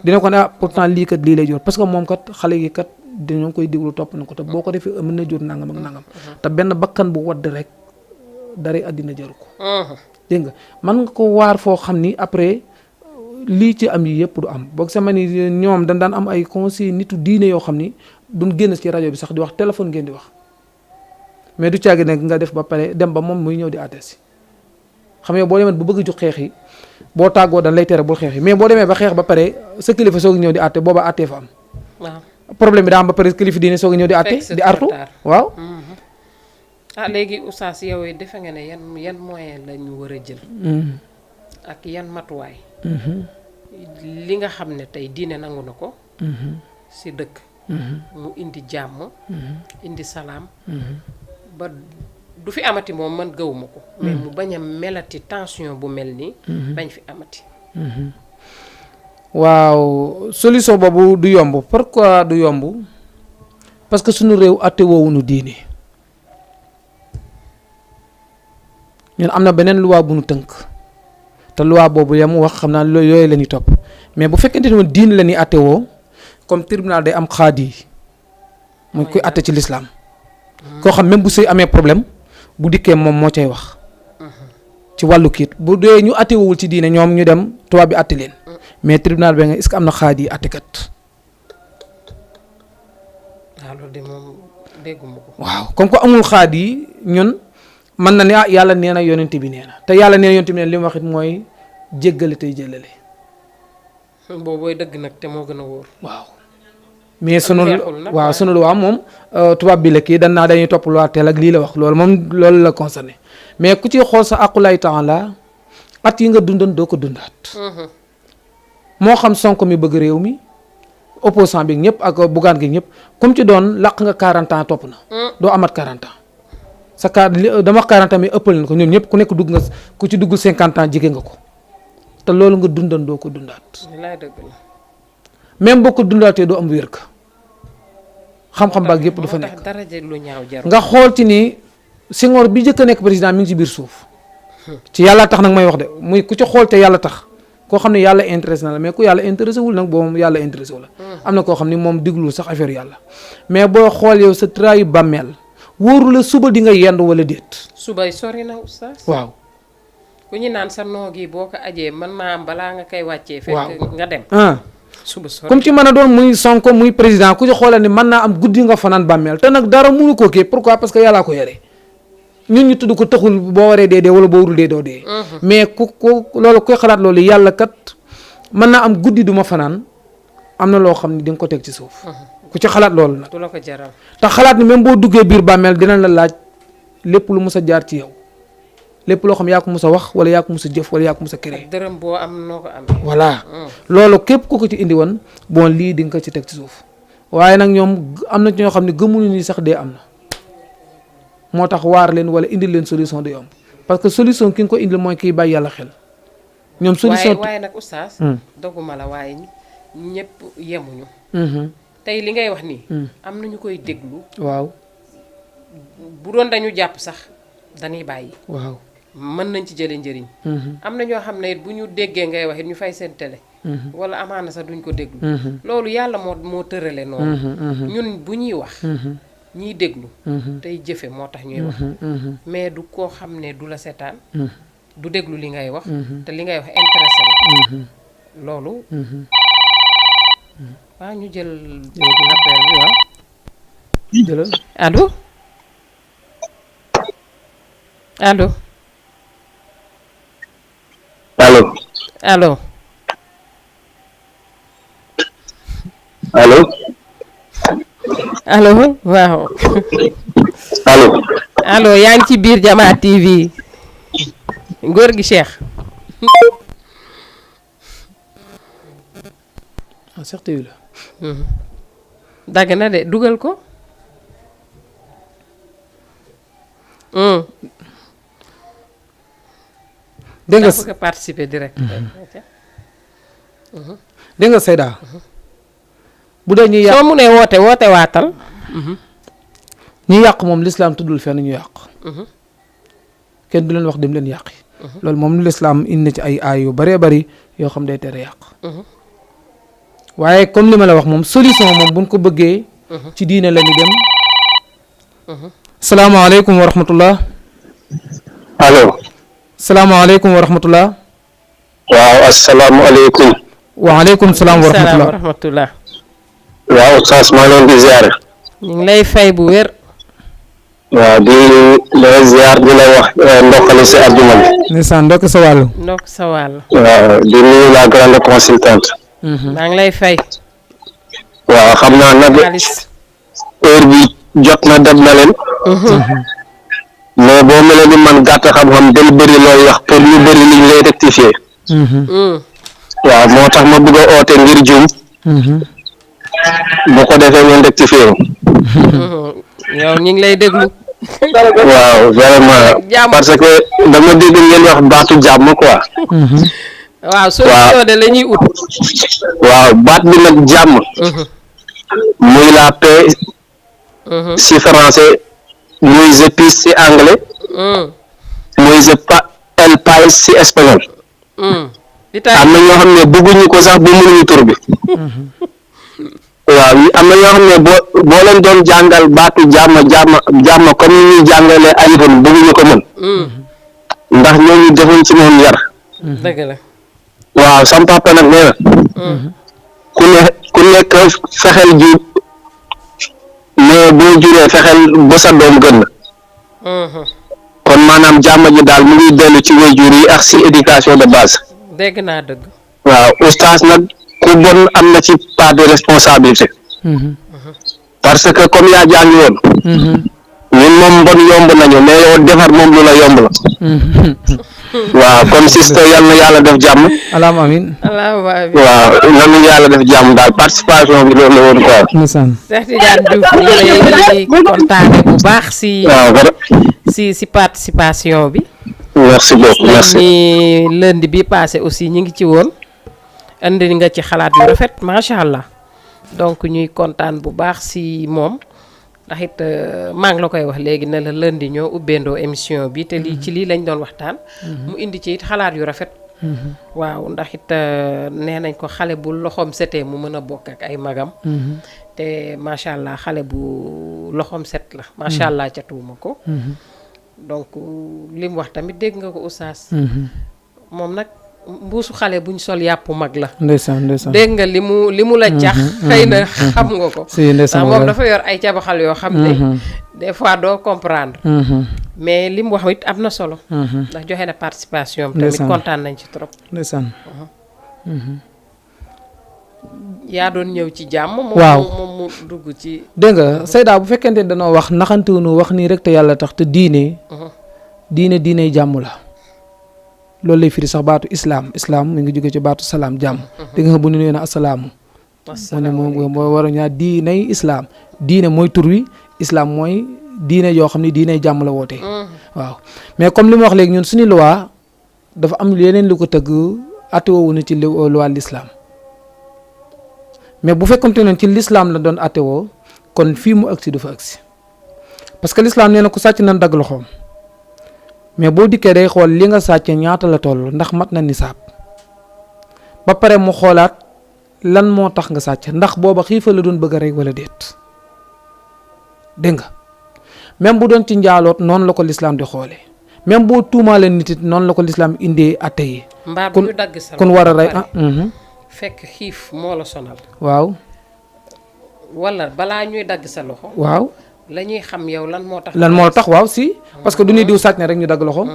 dina ko ne pourtant lii kat lii lay jur parce que moom kat xale yi kat dañoo koy déglu topp na ko te boo ko defee mën na jur nangam ak nangam te benn bakkan bu wadd rek dara àddina jaru ko. dégg nga mën nga ko waar foo xam ni après lii ci am yi yëpp du am boog sama ni ñoom dañ daan am ay conseil nitu diine yoo xam ni duñ génn ci rajo bi sax di wax téléphone ngeen di wax mais du caagi nag nga def ba pare dem ba moom muy ñëw di àtte si xam nga boo demee bu bëgg ju xeex yi boo tàggoo dañ lay tere bul xeex yi mais boo demee ba xeex ba pare sa kilifa soog ñëw di àtte booba àttee fa am. waaw problème bi daa am ba pare kilifa diine soog ñëw di àtte di artu waaw. léegi oustaz yow defe nga ne yan moyen la ñu war a jël. ak yan matuwaay. li nga xam ne tey diine nangu na ko. si dëkk. mu indi jàmm. indi salaam. ba du fi amati moom man gëwuma ko. mais mu bañ a melati tension bu mel nii. bañ fi amati. waaw solution boobu du yomb pourquoi du yomb parce que suñu réew àtte woowuñu diine. ñun am na beneen loi bu nu tënk te loi boobu ya mu wax xam naa loolu yooyu la ñuy topp mais bu fekkente ne woon diine la ñuy àtte woo comme tribunal day am xaadi mooy kuy àtte ci lislaam koo xam même bu sëy amee problème bu dikkee moom moo cay wax ci wàllu kiit bu dee ñu attewul ci diine ñoom ñu dem tubaab bi atte leen mais tribunal bi nga est-ce que am na xaadi yi attekat. waaw loolu de moom dégguma ko. waaw comme que amul xaadi yi ñun mën na ne yàlla nee na yonent bi nee na te yàlla nee na yonent bi nee na li mu wax it mooy jéggale tey jëlale. boobooy dëgg nag te moo gën a wóor. waaw mais sunu loi moom tubaab bi la kii dan naa dañuy topp loi teel ak lii la wax loolu moom loolu la concerné mais ku ci xool sa aqulay taala at yi nga dundoon doo ko dundaat. moo xam Sonko mi bëgg réew mi opposant bi ñëpp ak bugaan gi ñëpp comme ci doon laq nga 40 ans topp na. doo amat 40 ans sa dama wax 40 ans mais ëppal na ko ñoom ñëpp ku nekk dugg nga ku ci duggul 50 ans jege nga ko te loolu nga dundoon doo ko dundaat. même boo ko dundaatee doo am wér ka xam-xam baag yëpp dafa nekk nga xool ci ni Senghor bi njëkk a nekk président mi ngi ci biir suuf ci yàlla tax nag may wax de muy ku ci xool te yàlla tax koo xam ne yàlla intéressé na la mais ku yàlla intéressé wul nag boobu yàlla intéressé wu la am na koo xam ne moom diglul sax affaire yàlla mais boo xool yow sa trayu bàmmeel wóoru la suba di nga yendu wala déet. subay sori na oustaz. waaw. ku ñu naan sa noog yi boo ko ajee mën naa am balaa nga koy wàccee. waaw fekk nga dem. suba sori comme ci mën a doon muy Sonko muy président ku ci xoolal ni mën naa am guddi nga fanaan bàmmeel te nag dara mënu koo kii pourquoi parce que yàllaa ko yore ñun ñu tudd ko taxul boo waree dee wala boo warul dee doo dee. mais ku loolu kuy xalaat loolu yàlla kat mën naa am guddi du ma fanaan am na loo xam ne di nga ko teg ci suuf. ku ci xalaat loolu nag. du la ko jaral. te xalaat ni même boo duggee biir bàmmeel dinañ la laaj lépp lu mus a jaar ci yow lépp loo xam yaa ko mus a wax wala yaa ko mus a jëf wala yaa ko mus a créé. dërëm boo am noo ko amee. voilà loolu képp ku ko ci indi woon bon lii di nga ko ci teg ci suuf waaye nag ñoom am na ci ñoo xam ne gëmuñu ni sax dee am na moo tax waar leen wala indil leen solution du yomb parce que solution ki nga ko indil mooy kiy bàyyi yàlla xel. ñoom solution waaye nag oustaz. doguma la waaye ñëpp yemuñu. tey li ngay wax nii. am na ñu koy déglu. waaw. bu doon dañu jàpp sax dañuy bàyyi. waaw. mën nañ ci jëlee njëriñ. am na ñoo xam ne it bu ñu déggee ngay wax it ñu fay seen télé. wala amaana sax duñ ko déglu. loolu yàlla moo tërale noonu. ñun bu ñuy wax. ñiy déglu. tey jëfe moo tax ñuy wax. mais du koo xam ne du la seetaan. du déglu li ngay wax. te li ngay wax intéressé la. loolu. waaw ñu jël appel bi waaw. jëlal allo. allo. allo. allo. allo. allo waaw. allo. allo yaa ngi ci biir Jamaa TV. góor gi Cheikh. ah Cheikh TV la. dagg na de dugal ko. dégg nga bëgg a participer direct. dégg nga Seyda. bu dee ñuy yàq soo munee woote waatal. ñi yàq moom lislaam tuddul fenn ñu yàq. kenn du leen wax dem leen yàqi. loolu moom lislaam indi na ci ay aay yu bëree bëri yoo xam day tere yàq. waaye comme li ma la wax moom solution moom buñ ko bëggee. ci diine la ñu dem. salaamaaleykum wa rahmatullah. allo. salaamaaleykum wa rahmatullah. waaw asalaamualeykum. waaleykum salaam wa rahmatullah. waaw Oustaz maa ngi leen di ziare. ñu ngi lay fay bu wér. waaw di la ziar di la wax ndokkale si àjjuma bi. ndeysaan ndokk sa wàllu. ndokk sa wàllu. waaw di nuyu la grande consultante. maa ngi lay fay. waaw xam naa nag heure bi jot na dem na leen. mais boo mel ni man gàtt xam-xam del bëri looy wax pour ñu bëri liñ lay rectifier. waaw moo tax ma bëgg a oote ngir juum. bu ko defee ngeen rectifier. yow ñu ngi lay déglu. waaw vraiment parce que dama dégg ngeen wax baatu jàmm quoi. waaw solution de la ñuy ut. waaw baat bi nag jàmm. muy la paix. si français. muy the peace si anglais. muy el país si espagnol. am na ñoo xam ne bëgguñu ko sax bu mënuñu tur bi. waaw am na ñoo xam ne boo leen doon jàngal baatu jàmm comme ni ñuy jàngalee alifam bëgguñu ko mën. ndax ñooñu yi defuñ ci moom yar. dëgg la. waaw sam papa nag nee na ku nekk fexeel ji mais boo juree fexeel ba sa doom gën la. kon maanaam jàmm ji daal mu ngi dellu ci waajur yi ak si éducation de base. dégg naa dëgg. waaw oustaz nag ku bon am na ci part de responsabilité. parce que comme yaa jàngi woon. ñun moom mbon yomb nañu mais yow defar moom lu la yomb la. waaw kon sister yal na yàlla def jàmm. allahumma amiin. allahumma amiin. waaw yal na yàlla def jàmm daal participation bi loolu la woon quoi. ndeysaan. Cheikh Tidiane Diouf ñu lay kontaane bu baax si. waaw si participation bi. merci beaucoup merci. ni lundi bi passé aussi ñu ngi ci woon. andi nga ci xalaat yu rafet macha allah donc ñuy kontaan bu baax si moom. ndax it maa ngi la koy wax léegi ne la lundi ñoo ubbeendoo émission bi te lii ci lii lañ doon waxtaan. mu indi ci it xalaat yu rafet. waaw ndax it nee nañ ko xale bu loxoom setee mu mën a bokk ak ay magam. te macha allah xale bu loxoom set la. macha allah ca tuuma ko. donc li mu wax tamit dégg nga ko oustaz. moom nag mbuusu xale buñ sol yàpp mag la. ndeysaan ndeysaan. dégg nga li mu la jax xëy na xam nga ko. si ndeysaan moom dafa yor ay cabaxal yoo xam ne. des fois doo comprendre. mais li mu wax it am na solo. ndax joxe na participation am. tamit kontaan nañ ci trop. ndeysaan. yaa doon ñëw ci jàmm. waaw moom mu dugg ci. dégg nga Seyda bu fekkente danoo wax naxantewunu wax nii rek te yàlla tax te diine jàmm la. loolu lay firi sax baatu islam mi ngi jóge ci baatu salaam jàmm. dégg nga bu ñu nee na asalaamu. mu ne moom mooy war a ñaar diiney islam diine mooy tur wi islam mooy diine yoo xam ne diiney jàmm la wootee. waaw mais comme li ma wax léegi ñun suñu loi dafa am yeneen lu ko tëgg atewoo na ci loi l'islam mais bu fekkonte ne ci l'islam la doon atewoo kon fii mu agsi dafa agsi parce que l'islam nee na ku sàcc nan dagg loxoom. mais boo dikkee day xool li nga sàcce ñaata la toll ndax mat na nisaab ba pare mu xoolaat lan moo tax nga sàcc ndax booba xiifa la doon bëgg a rey wala déet dégg nga même bu doon ci njaaloot noonu la ko lislaam di xoolee même boo tuumaale nit it noonu la ko lislaam indee atte yi. mbaa bu ñu dagg sa kon war a rey fekk xiif moo la sonal. waaw. wala balaa ñuy dagg sa loxo. waaw. la ñuy xam yow lan moo tax. waaw si parce que du ñuy diw sàcc ne rek ñu dagg loxo.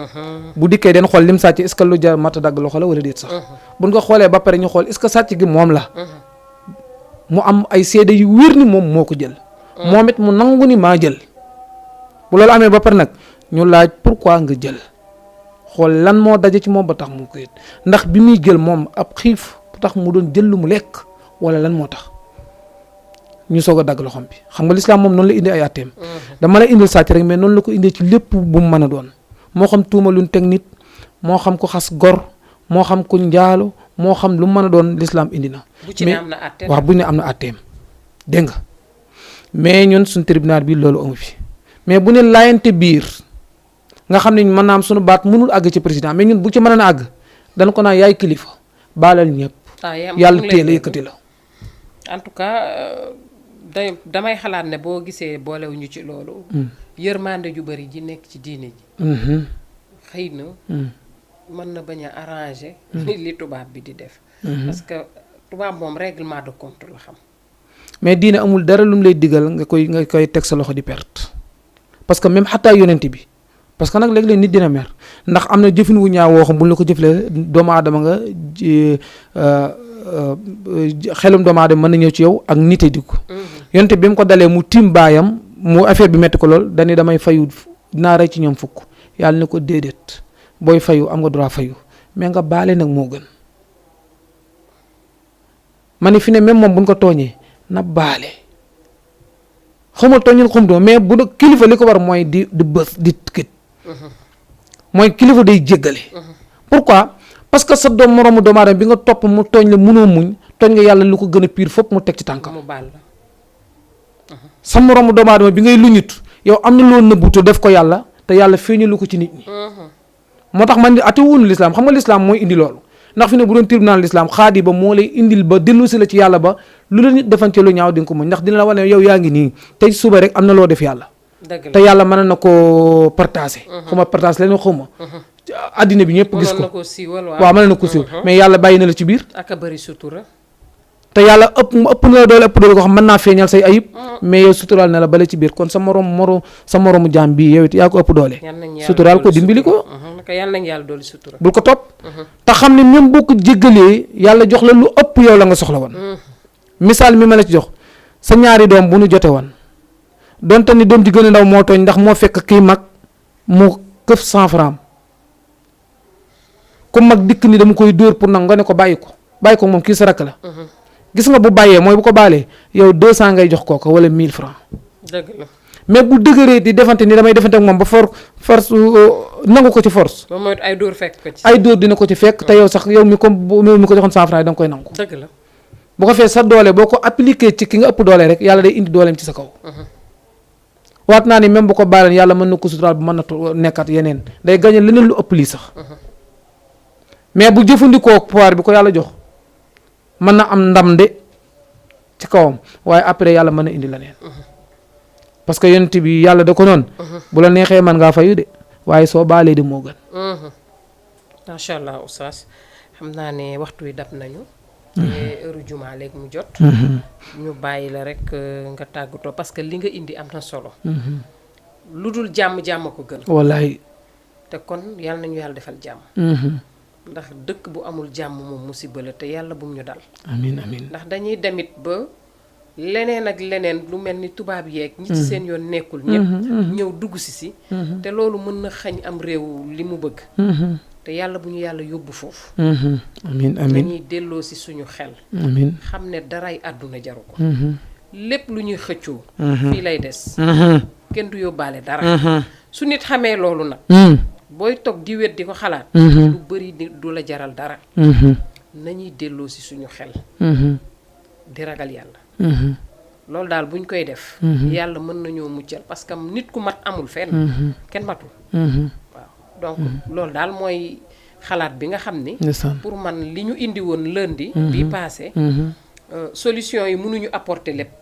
bu dikkee den xool lim sàcc est-ce que lu jar mat a dagg loxo la wala déet sax. buñ ko xoolee ba pare ñu xool est-ce que sàcc gi moom la. mu am ay seede yu wér ni moom moo ko jël. moom it mu nangu ni maa jël. bu loolu amee ba pare nag ñu laaj pourquoi nga jël xool lan moo daje ci moom ba tax mu ko it ndax bi muy jël moom ab xiif tax mu doon jël lu mu lekk wala lan moo tax. ñu soog a dagg loxoom bi xam nga lislaam moom noonu la indi ay atteem. dama la indil sàcc rek mais noonu la ko indee ci lépp bu mu mën a doon moo xam tuuma luñ teg nit moo xam ko xas gor moo xam ku njaalo moo xam lu mu mën a doon lislaam indi na. bu ci ne am na atteem waaw bu ñu ne am na atteem dégg nga mais ñun suñ tribunal bi loolu amu fi mais bu ne laayante biir nga xam ne mën naa am suñu baat mënul àgg ci président mais ñun bu ci mën a àgg dañ ko naan yaay kilifa baalal ñëpp. yàlla téye la yëkkati la. en tout cas. damay xalaat ne boo gisee boolewuñu ci loolu. yërmande ju bari ji nekk ci diine ji. xëy na. mën na bañ a arranger. li tubaab bi di def. parce que tubaab moom règlement de compte la xam. mais diine amul dara lu mu lay digal nga koy teg sa loxo di perte parce que même xataa yonent bi parce que nag léeg-léeg nit dina mer ndax am na jëfin wu ñaaw woo xam bu ñu la ko jëflee doomu aadama nga xelum doomu aadama mën na ñëw ci yow ak nite di ko. yonte bi mu ko dalee mu tiim baayam mu affaire bi metti ko lool dañuy damay fayu dinaa rey ci ñoom fukk yàlla ne ko déedéet booy fayu am nga droit fayu mais nga baale nag moo gën ma ne fi ne même moom buñ ko tooñee na baale xamul tooñul xumtoo mais bu da kilifa li ko war mooy di bës di kit mooy kilifa day jéggale pourquoi parce que sa doom moroomu doomu aadama bi nga topp mu tooñ la mënoo muñ tooñ nga yàlla lu ko gën a pire fopp mu teg ci tànkam sa moroomu doomu aadama bi ngay luñut yow am na loo nëbbu te def ko yàlla te yàlla feeñu lu ko ci nit ñi moo tax man ate wuñu lislaam xam nga lislaam mooy indi loolu ndax fi ne bu doon tribunal lislaam xaadi ba moo lay indil ba dellu si la ci yàlla ba lu la nit defante lu ñaaw di nga ko muñ ndax dina la wane yow yaa ngi nii tey suba rek am na loo def yàlla te yàlla mën na ko partager xuma partage leen xuma àddina bi ñëpp gis mënoon na ko ko siiwal waaw mën na ko siiw mais yàlla bàyyi na la ci biir ak a bëri sutura. te yàlla ëpp na la doole ko xam mën naa feeñal say ayib mais yow suturaal na la bale ci biir kon sa moromu jaam bii yow it yaa ko ëpp doole suturaal ko dimbali ko naka yàlla nañ yàlla dooli sutura. bul ko topp te xam ne même boo ko jéggalee yàlla jox la lu ëpp yow la nga soxla woon misaal mi ma la ci jox sa ñaari doom bu nu jote woon donte ni doom ji gën a ndaw moo tooñ ndax moo fekk kii mag mu këf 100 francs ku mag dikk ni dama koy dóor pour nag nga ne ko bàyyi ko moom kii sa rakk la gis nga bu bàyyee mooy bu ko baalee yow 200 ngay jox kooka wala 1000 francs dëgg la mais bu dëgëree di defante ni damay defante ak moom ba force nangu ko ci force. ba mooy ay dóor fekk ko ci. ay dóor dina ko ci fekk te yow sax yow mi ko joxoon 100 francs da nga koy nangu. dëgg la bu ko fee sa doole boo ko appliqué ci ki nga ëpp doole rek yàlla day indi dooleem ci sa kaw. waat naa ni même bu ko baaleen yàlla mën na ko suturaal bu mën na nekkat yeneen day gañe leneen lu ëpp lii sax. mais bu jëfandikoo pouvoir bi ko yàlla jox mën na am ndam de ci kawam waaye après yàlla mën na indi leneen. parce que yonent bi yàlla da ko noonu. bu la neexee man ngaa fayu de waaye soo baalee de moo gën. macha allah oustaz xam naa ne waxtu wi dab nañu. te heure jumaa léegi mu jot. ñu bàyyi la rek nga tàggatoo parce que li nga indi am na solo. lu dul jàmm ko gën. wallaay. te kon yàlla nañu yàlla defal jàmm. ndax dëkk bu amul jàmm moom musiba la te yàlla bum ñu dal. amiin amiin ndax dañuy demit ba. leneen ak leneen lu mel ni tubaab yeeg ñi ci seen yoon nekkul ñëpp ñëw dugg si te loolu mën na xañ am réew li mu bëgg te yàlla bu ñu yàlla yóbbu foofu amiin amiin dañuy delloo si suñu xel amiin xam ne daray àdduna jaru ko lépp lu ñuy xëccoo fii lay des kenn du yóbbaale dara su nit xamee loolu nag booy toog di wet di ko xalaat lu bëri du la jaral dara nañuy delloo si suñu xel di ragal yàlla loolu daal buñ koy def yàlla mën nañoo muccal parce que nit ku mat amul fenn kenn matul waaw donc loolu daal mooy xalaat bi nga xam ni pour man li ñu indi woon lundi bi passé solution yi mënuñu apporter lépp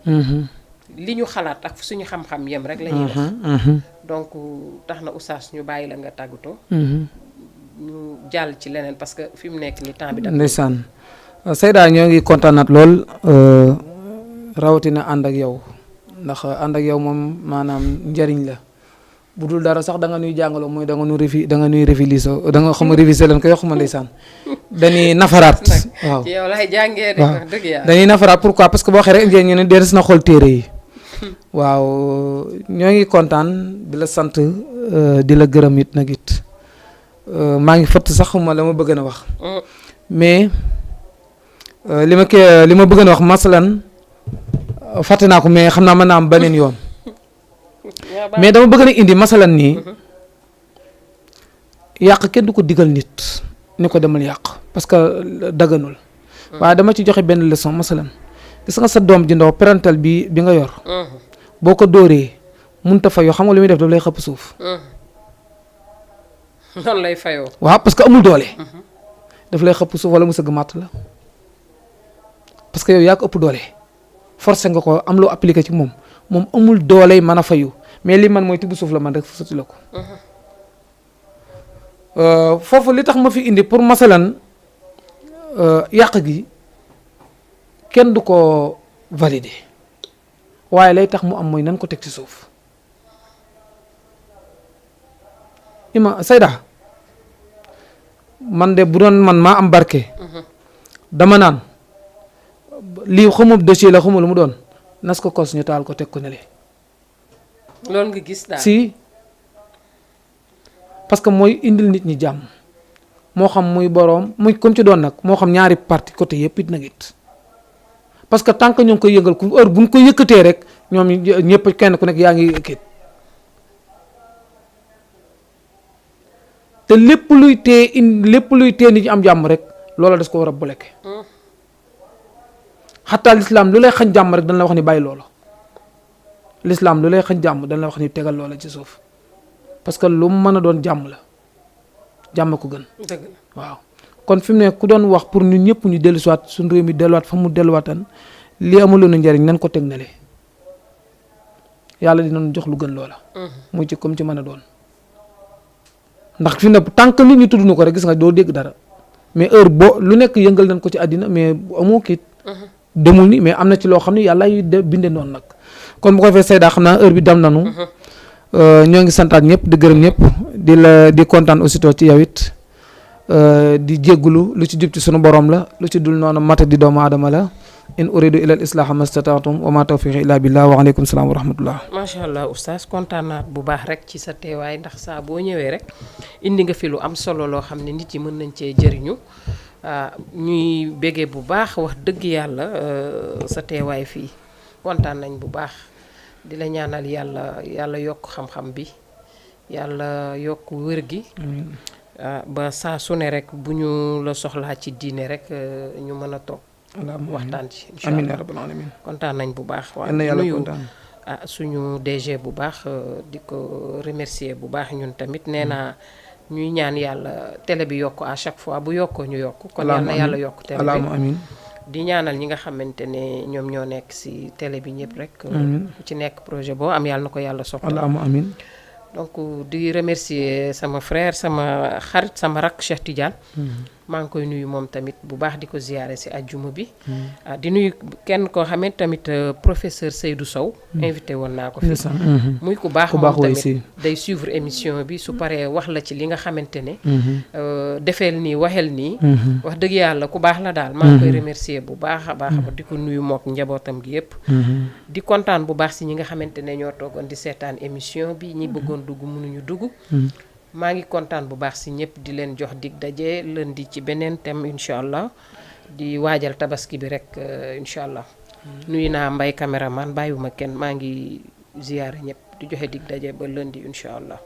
li ñu xalaat ak suñu xam-xam yem rek la ñuy def donc tax na oustaz ñu bàyyi la nga tàggatoo ñu jàll ci leneen parce que fi mu nekk ni temps bi daf ndeysaan Seyda ñoo ngi kontaanaat lool rawatina ànd ak yow ndax ànd ak yow moom maanaam njariñ la bu dul dara sax da nga nuy jàngaloo mooy da nga nuy réviser da nga xam réviser leen koy wax ma ndeysaan dañuy nafaraat waaw yow lay jàngee de wax dëgg yàlla dañuy nafaraat pourquoi parce que boo waxee rek njëriñ ñu ne des na xool téere yi waaw ñoo ngi kontaan di la sant di la gërëm it nag it maa ngi fëtt sax ma la ma bëgg na wax mais li ma bëgg na wax masalan fàtte naa ko mais xam naa mën naa am beneen yoon mais dama bëgg na indi masalan nii yàq kenn du ko digal nit ni ko demal yàq parce que daganul waaye dama ci joxe benn leçon masalan gis nga sa doom ji ndaw parental bi nga yor boo ko dóoree mënut a fayoo xam nga li muy def daf lay xëpp suuf noonu lay fayoo waaw parce que amul doole daf lay xëpp suuf wala mu sëgg màtt la parce que yow yaa ko ëpp doole forcé nga ko am loo appliqué ci moom amul doole mën a fayu mais li man mooy tibb suuf la man rek sotti la ko foofu li tax ma fi indi pour masalan yàq gi kenn du ko valider waaye lay tax mu am mooy nan ko teg ci suuf Seyda man de bu doon man maa am barke dama naan lii xamul dossier la xamul lu mu doon nas ko kos ñu taal ko teg ko ne le loolu nga gis daal si parce que mooy indil nit ñi jàmm moo xam muy boroom muy comme ci doon nag moo xam ñaari parti côté yëpp it nag it parce que tant que ñu ngi koy yëngal ku heure bu ñu ko yëkkatee rek ñoom ñëpp kenn ku nekk yaa ngi kii te lépp luy tee nit ñi am jàmm rek loola des ko war a bloqué xataa lislaam lu lay xañ jàmm rek dañ la wax ni bàyyi loola lislaam lu lay xañ jàmm dañ la wax ni tegal loola ci suuf parce que lu mu mën a doon jàmm la jàmm ko gën dëgg la waaw kon fi mu ne ku doon wax pour ñun ñëpp ñu dellusiwaat suñu réew mi delluwaat fa mu delluwaatan lii amuloon njariñ nan ko teg na le yàlla dinañ jox lu gën loola muy ci comme ci mën a doon ndax fi na tant que nit ñi tudd na ko rek gis nga doo dégg dara mais heure boo lu nekk yëngal nañ ko ci àddina mais amoo kiit demul ni mais am na ci loo xam ne yàlla yu binde noonu nag kon bu ko defee Seyda xam naa heure bi dem nanu ñoo ngi santaat ñëpp di gërëm ñëpp di kontaan aussitôt ci yow it di jéggulu lu ci jub ci sunu borom la lu ci dul noonu mata di doomu aadama la in uridu ila al islaha mastata'tum wa ma tawfiqi illa billah wa aleykum salaam wa rahmatullah. macha allah oustaz kontaan naa bu baax rek ci sa teewaay ndax saa boo ñëwee rek indi nga fi lu am solo loo xam ne nit yi mën nañ cee jëriñu ñuy béggee bu baax wax dëgg yàlla sa teewaay fii kontaan nañ bu baax di la ñaanal yàlla yokk xam-xam bi yàlla yokk wér gi ba saa su ne rek bu ñu la soxlaa ci diine rek ñu mën a toog waxtaan ci incha allah amiin yaa rabbal aalamiin kontaan nañ bu baax waaw yàlla nuyu kontaan suñu DG bu baax di ko remercier bu baax ñun tamit nee naa ñuy ñaan yàlla télé bi yokk à chaque fois bu yokkoo ñu yokk kon yal na yàlla yokk télé bi amiin di ñaanal ñi nga xamante ne ñoom ñoo nekk ci télé bi ñëpp rek ku ci nekk projet boo am yàlla na ko yàlla sottal amiin donc di remercier sama frère sama xarit sama rak Cheikh Tidiane maa ngi koy nuyu moom tamit bu baax di ko ziyaare ci ajjuma bi di nuyu kenn koo xamante tamit professeur Seydou Sow invité woon naa ko fi muy ku baax moom tamit day suivre émission bi su paree wax la ci li nga xamante ne defeel nii waxel nii wax dëgg yàlla ku baax la daal maa ngi koy remercier bu baax a baax di ko nuyu mook njabootam gi yépp di kontaan bu baax ci ñi nga xamante ne ñoo toogoon di seetaan émission bi ñi bëggoon dugg mënuñu dugg maa ngi kontaan bu baax ci ñëpp di leen jox dig daje lundi ci beneen thème incha allah di waajal tabaski bi rek incha allah nuyu naa mbay caméraman bàyyiwuma kenn maa ngi ziyaare ñëpp di joxe dig daje ba lundi incha allah